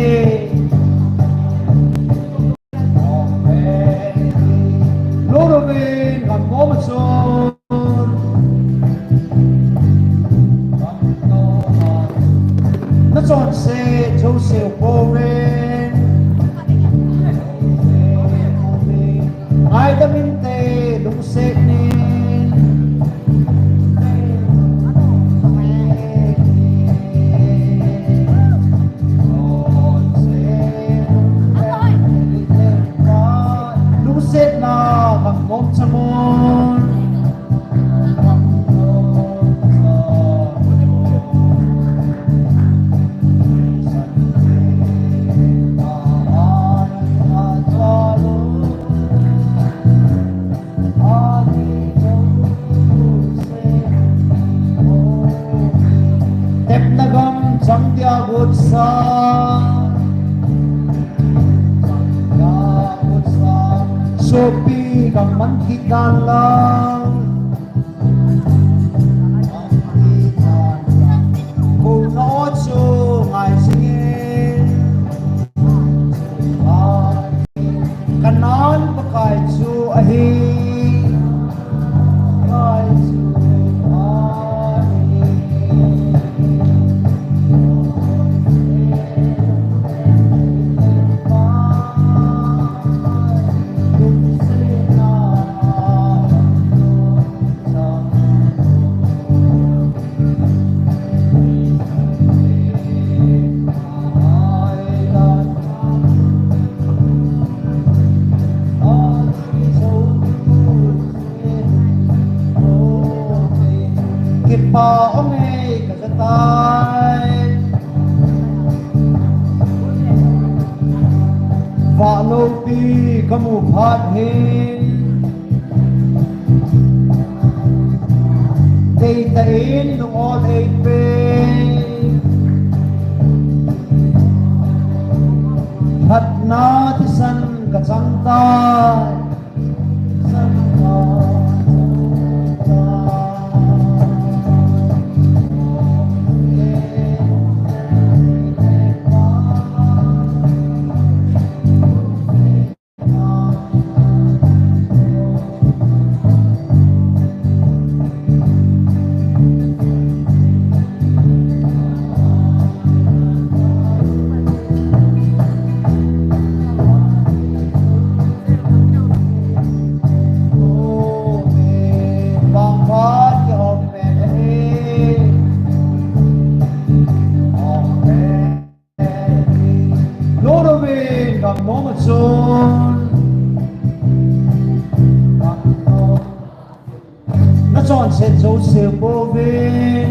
Lungdon in gam khom a chun. Na chonse jouse u kouvin. Ngaidam inte lungset in. Lungsetna gam khom changun. Sopi kaman kit dan lang. Kona o chu ngai jingin. Kanan Pakai chu ahi. Pakai chu ahi. Kipa ong e ka ja tai. Vah lopi ka mu phat hin. Deitah in lungol ei pe. Phatna thisan ka chang tai. Lord of it, come on, son. Na chonset jouse bouvin.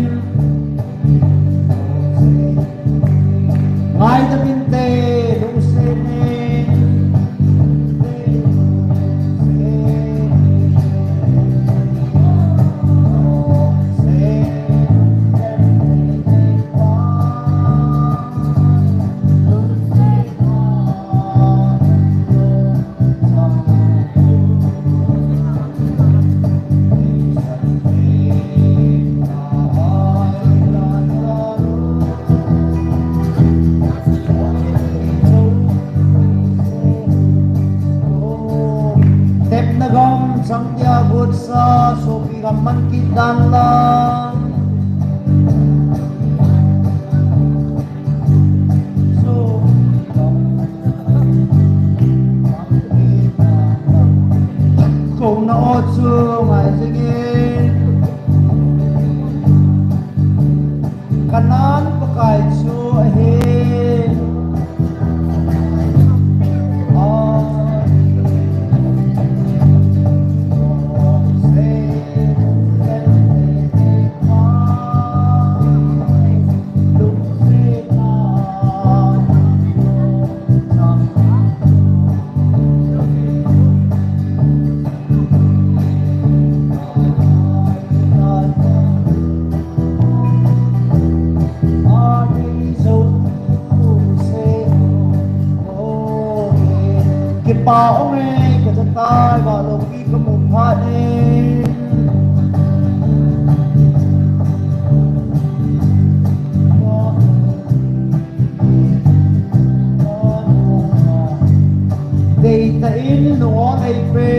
Ngaidam inte, lungset in. Tepna gam chang tia gutsa, sopi gam man kit dan lang. Kona o chu ngai jingin. Kanan Pakai chu ahi. Kipa ong e, ka ja tai, vah lopi ka mu phat in. Deitah in lungol ei pe.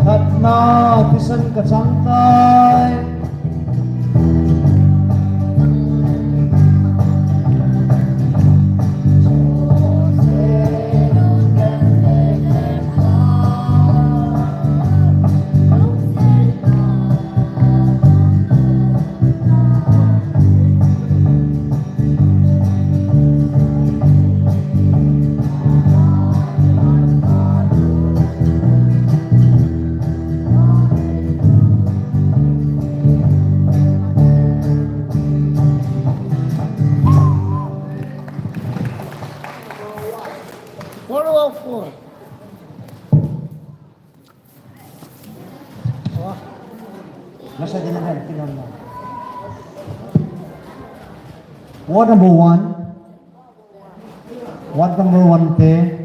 Phatna thisan ka chang tai. What about four? Ward number one. Ward number one te.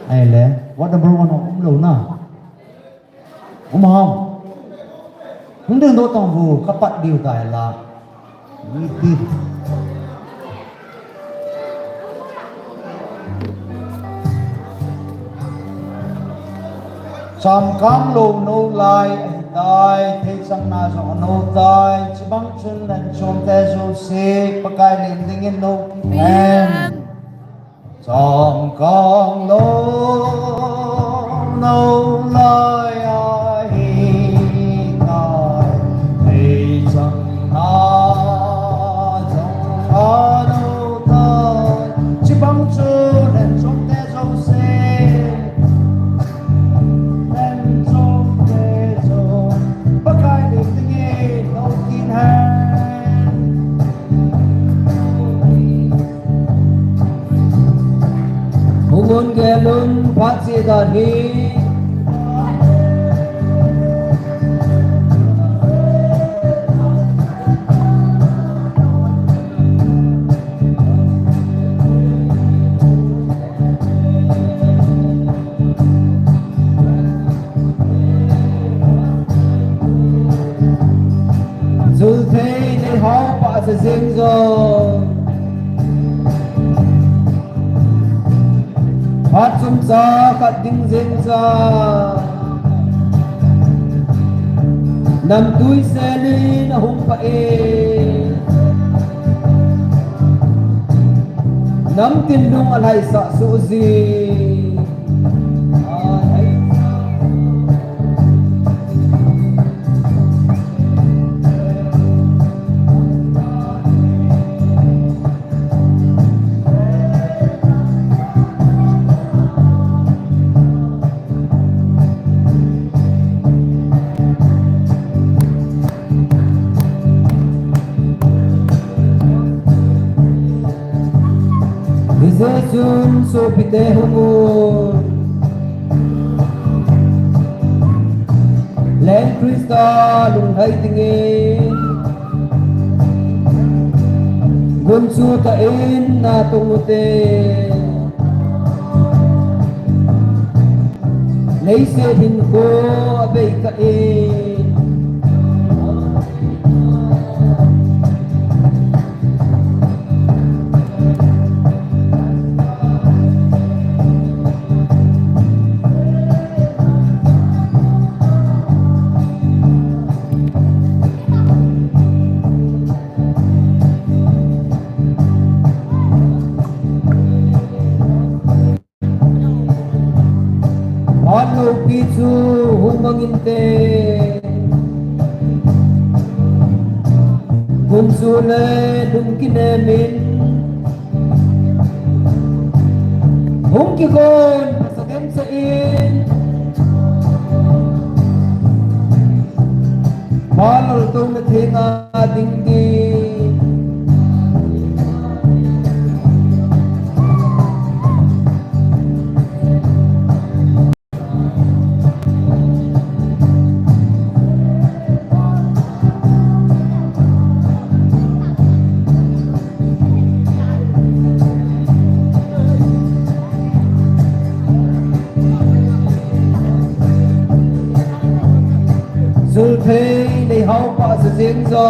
Ahile, ward number one ho umlou na. Um ham. Hung dingdoh tang vo, kapat diu tai la. Iti. Chamkang lou nou lai ahitai, theichang na jong anou tai, chubang chun lenchom te jouse, Pakai len dingin nou kihen. Chamkang lou nou lai ahitai, theichang na jong anou tai, chubang chun lenchom te jouse, lenchom te jouse, Pakai len dingin nou kihen. Hung un gel un, phat cheh dan hi. Jul thei nei hao pa sa jeng jo. Phat chomcha khat ding jeng cha. Namtui selin ahung pa e. Namtin lung alhaisah soh ji. Hijeh chun sopite hung un. Leng Christa lunglhai dingin. Gunchu tah in natong ute. Leiset hinkho abei kah in. Phat loupi chu hung mang inte. Gunchu le lung kinem in. Hung kigon sa dem sa in. Phat loltouna thenga ding ding. Jul thei nei hao pa sa jeng jo.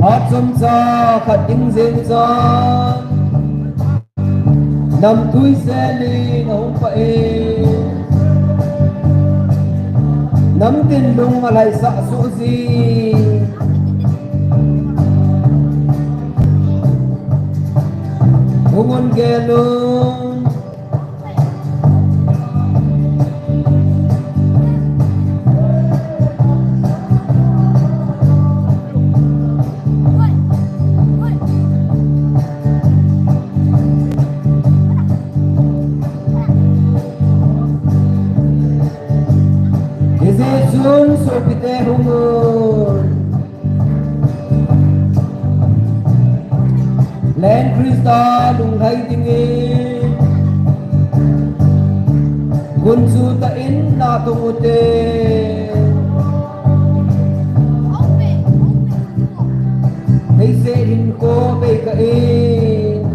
Phat chomcha khat ding jeng cha. Namtui selin ahung pa e. Namtin lung alhaisah soh ji. Hung un gel un. Jesun sopite hung un. Leng Christa lunglhai dingin. Gunchu tah in natong ute. Leiset hinkho bei kah in.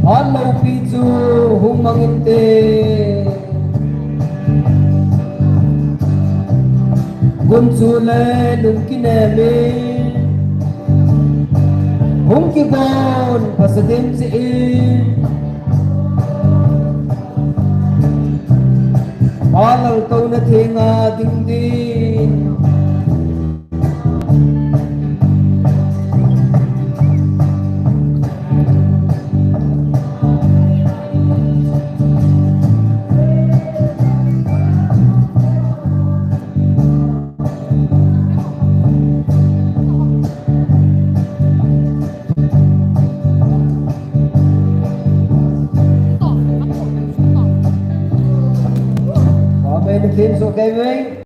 Phat loupi chu hung mang inte. Gunchu le lungkinem in hung kibon phasadim jeh in. Pa Laltouna thenga ding din. Amen. Theme song, okay, man?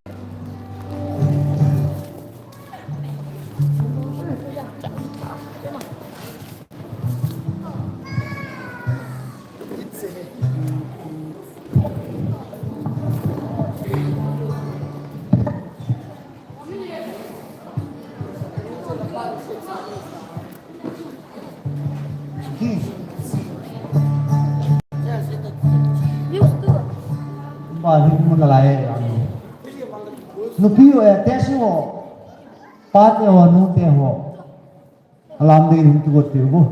Ba, ni mun la lai. Nupi ho, eh, te si ho. Pa te ho, nu te ho. Alam ding in kigot peh u.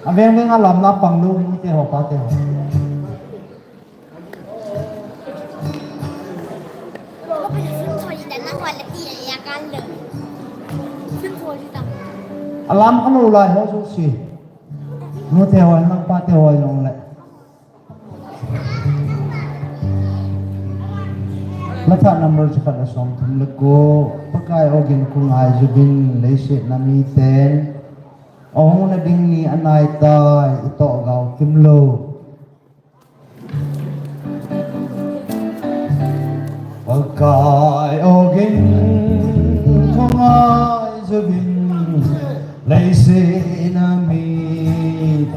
Aveng veng alam na pang lou, nu te ho, pa te ho. Alam kha lou lai ho jouse. Nu te ho, nang pa te ho jong le. Mathah number chakhat le somthum le ko, Pakai ogin kong ngai juvin leiset na miten, ahung na ding ni anai tai, itoh gao kimlou. Pakai ogin kong ngai juvin, leiset na miten,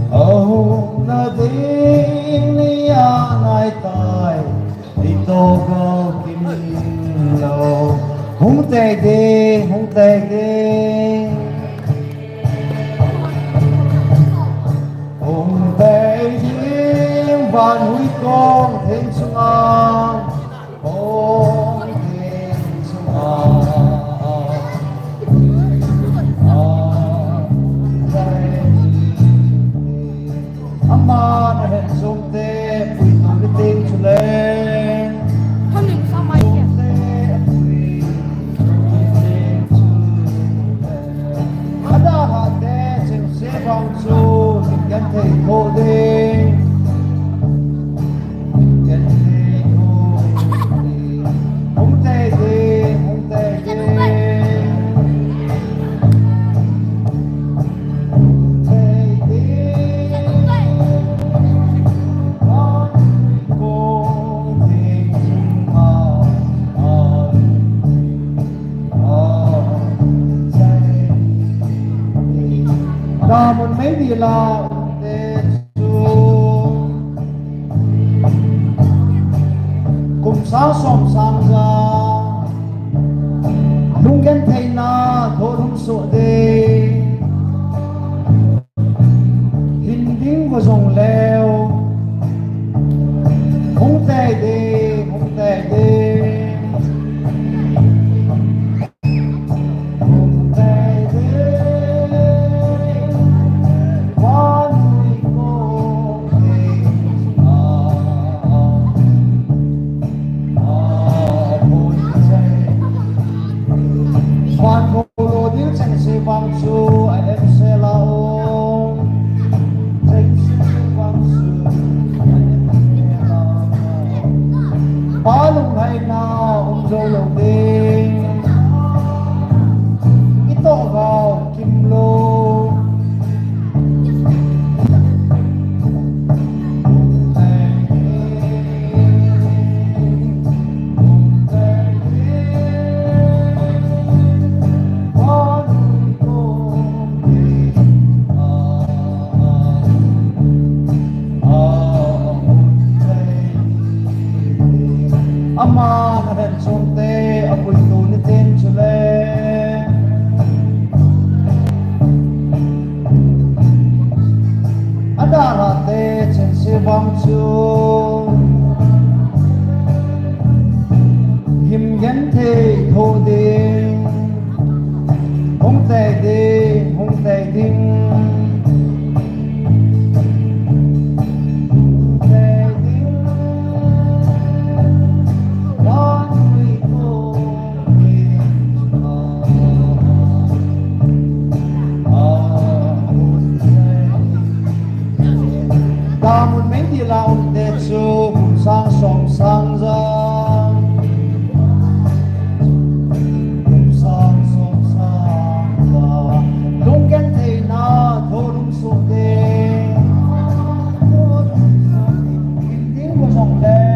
ahung na ding ni anai tai, itoh gao kimlou. Hung tei ding, hung tei ding. Hung tei ding, vanhui kong theng chunga. Kong theng chunga. Aman ahin sumte puitu hiting chule. Hanin samai kya? Ada hate chingse bang chu genthei tho ding. Genthei tho ding. Hung tei ding, hung tei ding. Damun mei di la, kum sang som sang ja, lunggentheina thoh lhum soh ding. Hin ding go jong leu, hung tei ding, hung tei ding. Chen se vang chu him genthei tho ding, hung tei ding, hung tei ding, hung tei ding. Damun mei ti la um te chu kum sang som sang ja. Kum sang som sang ja. Lunggentheina tho lungsuh te. Ding ko song leo.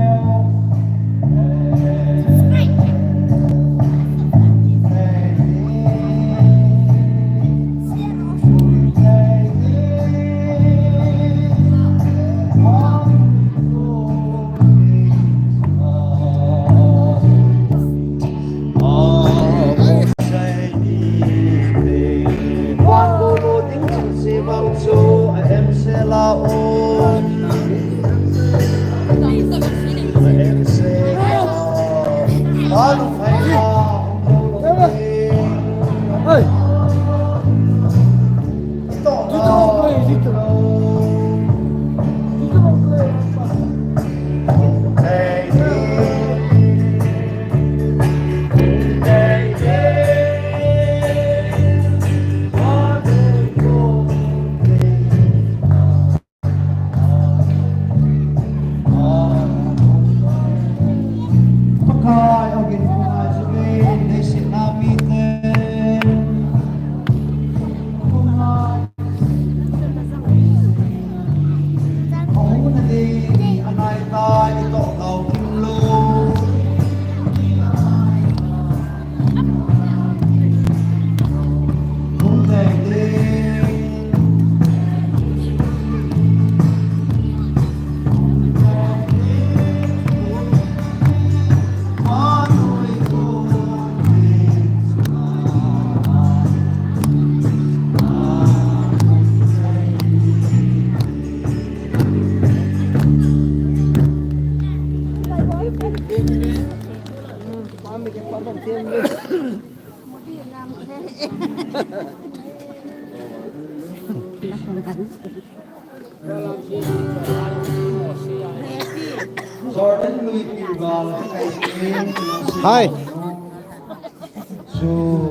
Hi.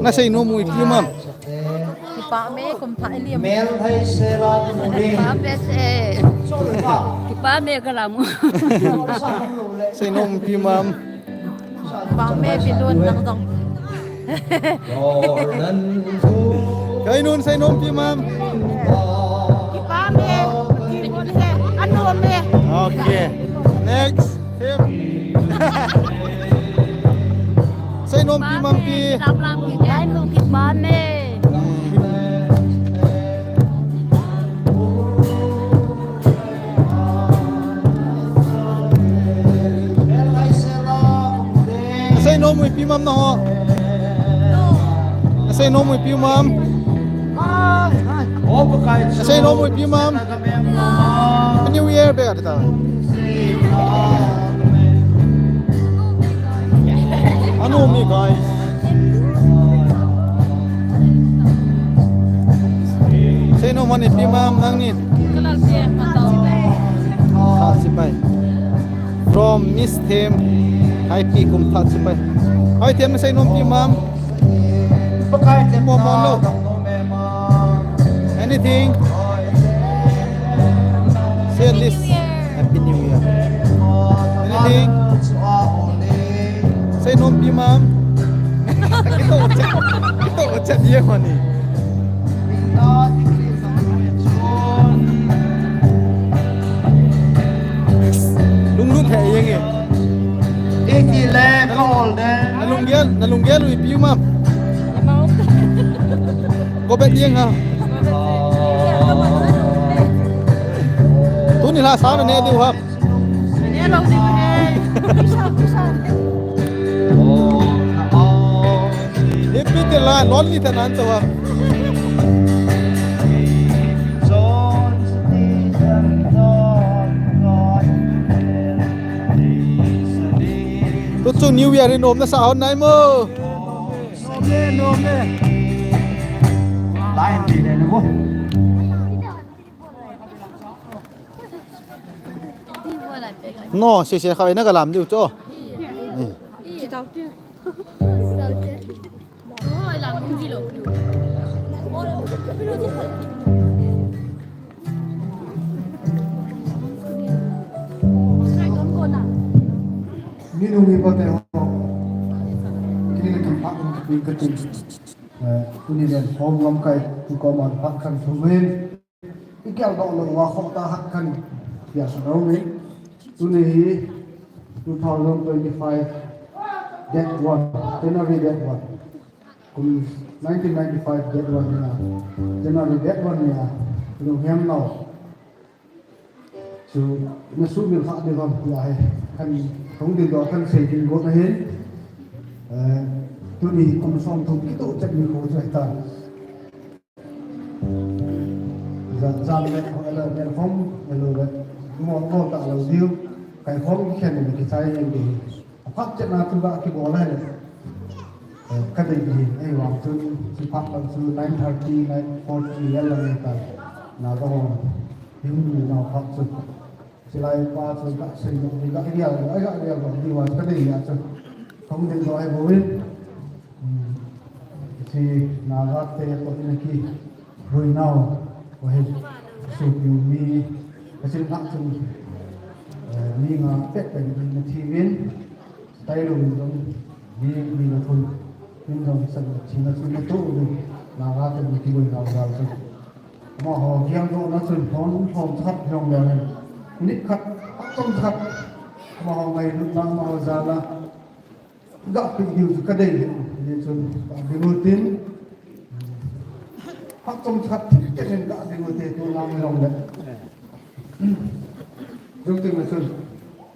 Nasei nom u ipi um am? Kipa me, kum thah i liam. Kipa me se. Kipa me ka lam u. Sei nom ipi um am? Kipa me, Bilun, nang jong. Kei nun sei nom ipi um am? Kipa me, Bilun he, anom e. Okay. Next. Him. Sei nom ipi um am pi? Lam lam ki. Sei nom kipa me. Sei nom u ipi um am naho? Sei nom u ipi um am? Sei nom u ipi um am? New Year be ka ta. Anom e, guys. Sei nom u ipi um am nangni? Thah chibai. From Miss Them. Hi pi, kum thah chibai. Hi Them, sei nom ipi um am? Mo mo lo. Anything? Say this. Happy New Year. Anything? Sei nom ipi um am? Kito chat. Kito chat ye mani. Lunglut he yeng e. Iti le ka ol de. Na lunggel, na lunggel u ipi um am? Go bet yeng ha. Tuni la sa na ne diu ha. Ne lo diu he. Kisa, kisa. Ipi ti la lonely te nan to ha. Chu New Year hi nom nasa hon nai mo. Lai hin ti le na mo. No, sese kha na ka lam diu chu. Minu mi pate ho. Kini le kan pha kan pi ka tin. Eh, tuni len hom lam kai tu ko man pha kan thu ven. I kel doh lou uva khoh ta hat kan pia sa lou ni. Tuni hi two thousand twenty-five date one, January date one. Kum nineteen ninety-five date one ni a, January date one ni a, lunghem lou. Chu na sumil kha ding ham tia hi kan hung ding doh kan sei ding got ahin. Eh, tuni kum som thum kitoh chet ni kho chu ahi tan. Jan, jan le, ele, le hom, ele le, mo, mo ta lo diu, kai hom khen le kichai le di. Phat chet na tu ga kibol le. Eh, ka dei di, ei vang chun, chi phat lang chu nine thirty, nine forty, ele le ta. Na ga hom, him ni na phat chu. Silai pa chu ka sei lou, ka ria lou, ka ria lou, di wa ka dei ya chu. Kong dei lou ai bou in. Hmm. Chi Naga te ko in ki. Rui nau, ko he. Su piu mi, ka sin lak chu. Eh, mi nga pet pet mi na thi vin. Tai lou mi dong, mi, mi la thun. Min dong sa chi na chu na tu. Naga te mi ki rui nau nau chu. Amaho kiang dohna chun hon, hon khat hiong le hin. Minute khat, atom khat. Amaho ngailut na, amaho jana. Ga pi diu chu ka dei le. Ni chun, ka ding u tin. Atom khat, thil te nin ka ding u te tu lang long le. Jong tin ma chun.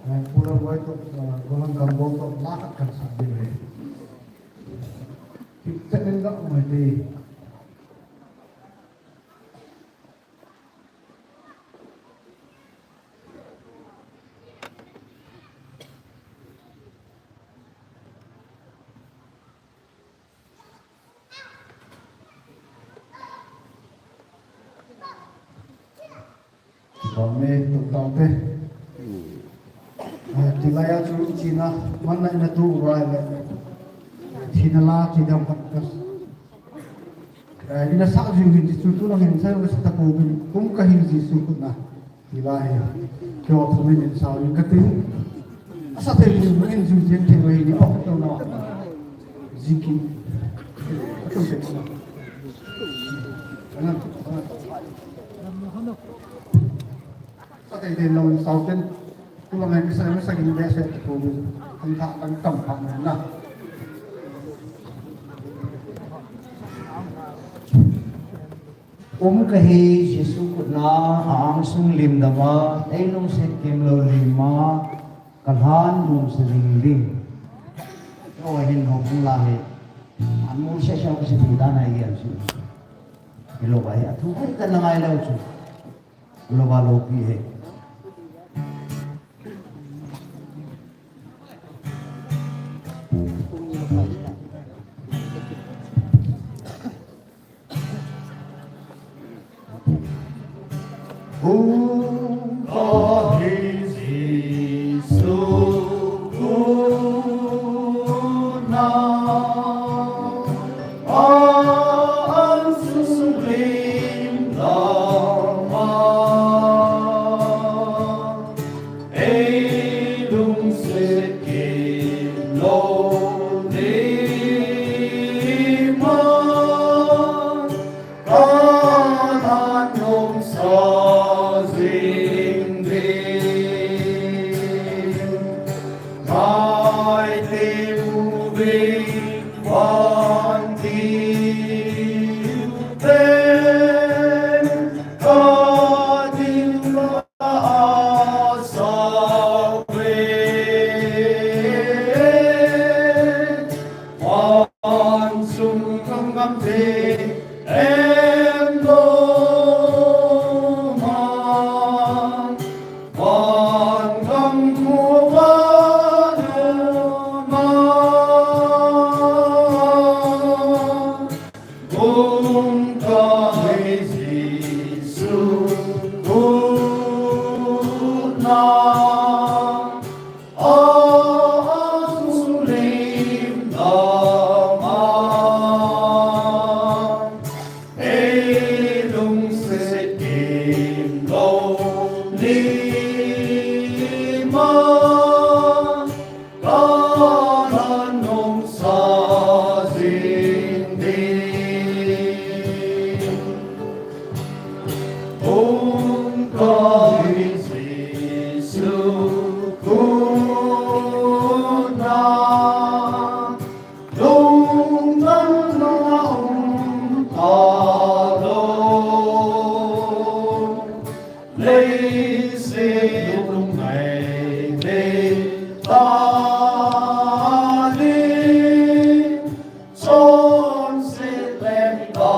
Eh, pura boy to, eh, golang gam bol to, la khat kan sa ding le. Thil te nin ga mai te. Amen. Tum tau te. Eh, tilai a chu china, man na ina tu uva le. Thina la, thi dam khat kas. Eh, ina sa ju hin Jesu tu lang hin sa, sa ta ko bin, kum ka hin Jesu kut na. Hilai hi. Kio thum in sao in ka tin. Asa thei in in ju jeng thei wei ni ok to na. Jiki. Ka tum thei na. Ana. Asa thei thei na sao tin. Tu lang in sa, sa in be se ko. Kan tha kan tam pha na. Um kahi Jesu kutna a angsung lim dama, ei lungset kimlou lima, ka lhan lungset ling ling. Ahin hopung la hi. An mu se se se pi dan ahi an su. Hilou ba hi athu hai ka na ngai lou chu. Lou ba lou pi he. na, a sunglim dama, ei lungset kimlou lima, kalan nungsa jing ding. Hung kahi Jesu khut na, lungdong na hung kalou. Leiset lungngai le ta ding, chonset leng ta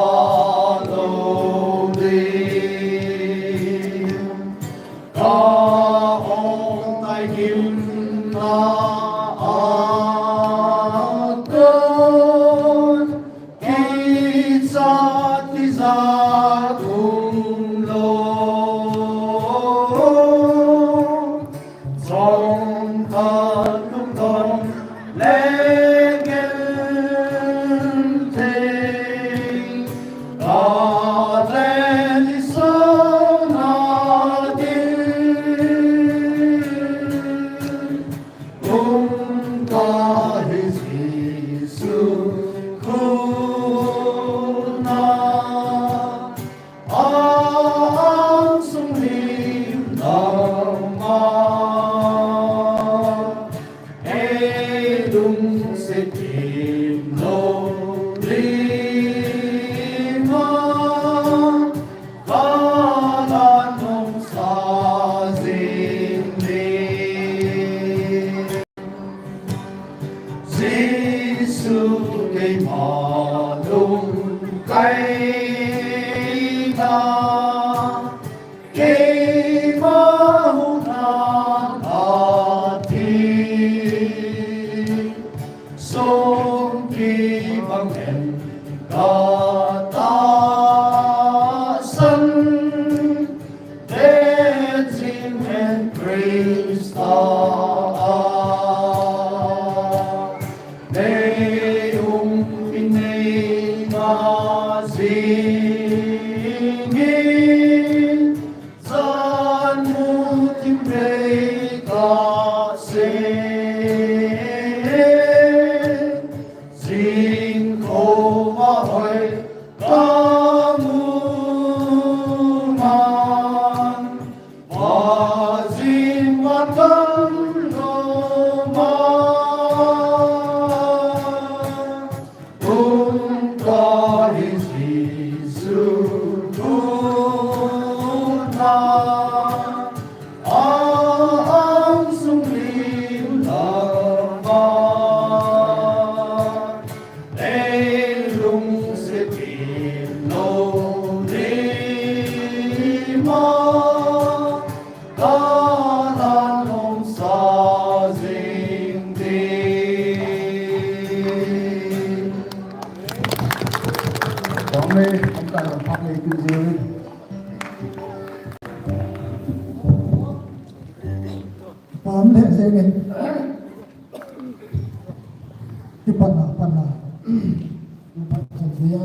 lou ding. Ka hong tai gimna a kon, kicha tijat umlou. Chomkhat lungdong le genthei, ka leni sona ding. Hung kahi Jesu khut na, a sunglim dama, ei lungset kimlou lima, kalan nungsa jing ding. Jesu keima lungkaina, keima huhhingna thi, song kibang in katahsan, techin hen Christa a, nei umpi nei ngah jingin, jan mu thim nei kasei, jing khoma hoi kamu man, vajing vatan loma, hung kahi Jesu khut na, a sunglim dama, ei lungset kimlou lima, kalan nungsa jing ding. Amen. Pam le jengin. Kipana, pana. Kipana, pana. Kipana, pana.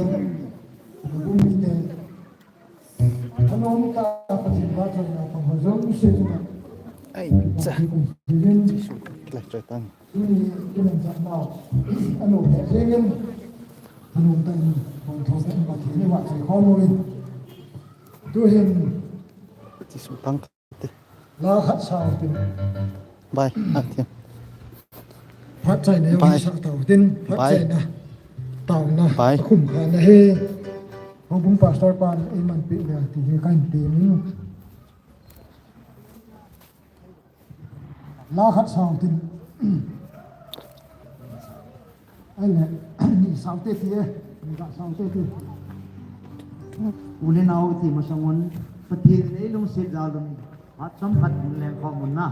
Hello, mi ta Pathen vahchoina pang ho jouse chunga. Ai cha. Pathen kong sivin. Jesu Christ choi tan. Tuni kimanchah nau. Ano, he jengin. Ano, ta in, kong thou ta in Pathen ni vahchoi khom uvin. Tuhin. Jesu tang. La khat sau tin. Bai, a tin. Phatchaina jong hi sa tau tin. Phatchaina. Taona. Bai. Khum kha na hi. Houbung pastor pan eiman peh le ti hi kahin temin. La khat sau tin. Ahile, ni sau te ti e, ni ga sau te ti. U le nao ti masang un, Pathen in eilungset jal un, phat chomkhat leng khom un na.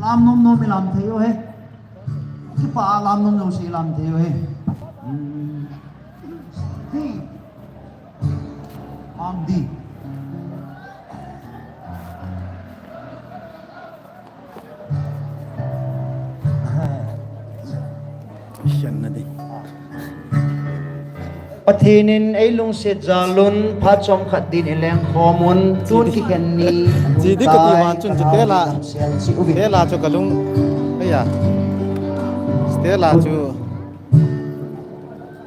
Lam nom nom i lam thei u he. Kipa a lam nom nom se i lam thei u he. Hmm. Hey. Lam di. Kikhenna ding. Pathen in eilungset jal un, phat chomkhat din ilengkhom un, tun kikhen ni. Chi ding kati vang chun chu Stella. Stella chu kalung. Eia. Stella chu.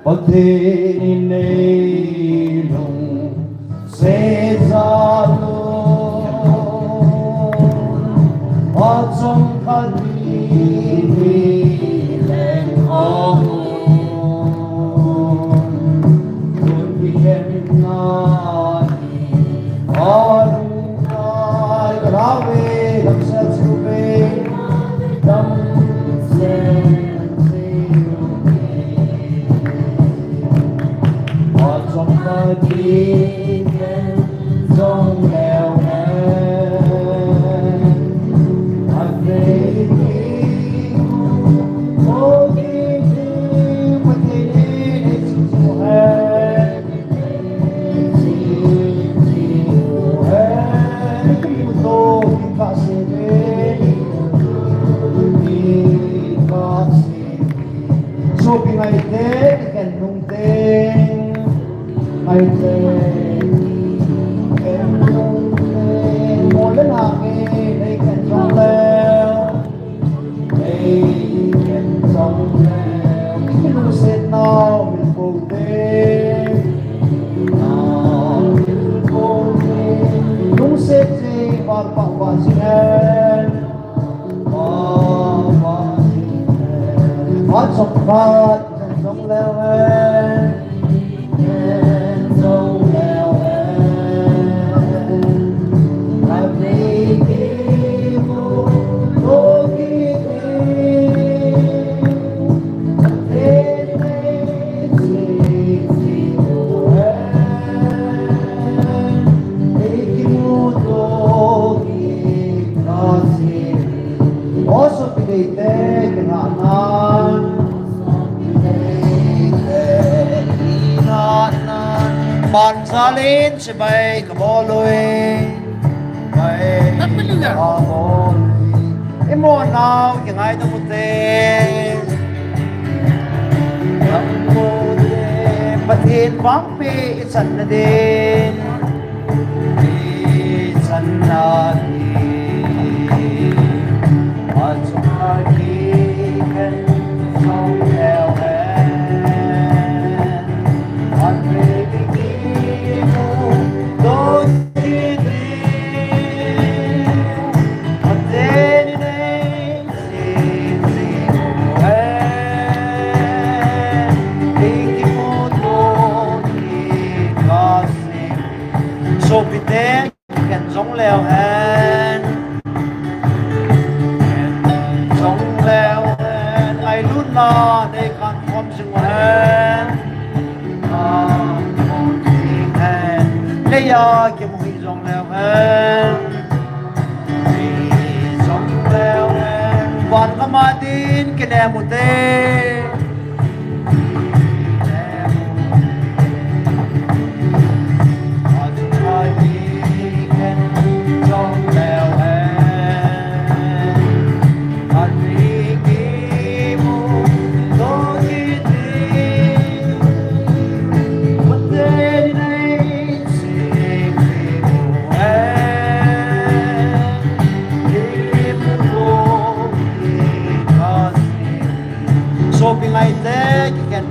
Pathen in eilungset jal un, phat chomkhat din ilengkhom un, tun kikhen ni. Sopi ngaite, kikhen nung te. Ngaite, kikhen nung te. Mo le na nge, nei khen jong le. Nei khen jong le. Kikhen nung se nau, min ko te. Nau, min ko te. Nung se te, bar pa pa si hen. Ban jalin chibai kabol uve. Bai kabol uve. Imu nau kingaidam ute. Pathen vangpeh ichanna din. Ichanna din. Achunga kikhen jong leu hen. Atre kimu to kiti. Atre ni nei. Sopite, kikhen jong leu hen. Kikhen jong leu hen. Ngailutna nei khankhom jing u hen. Khankhom jing hen. Leiya kimu hih jong leu hen. Van gam a din kinem ute. Sopi ngaite, kikhen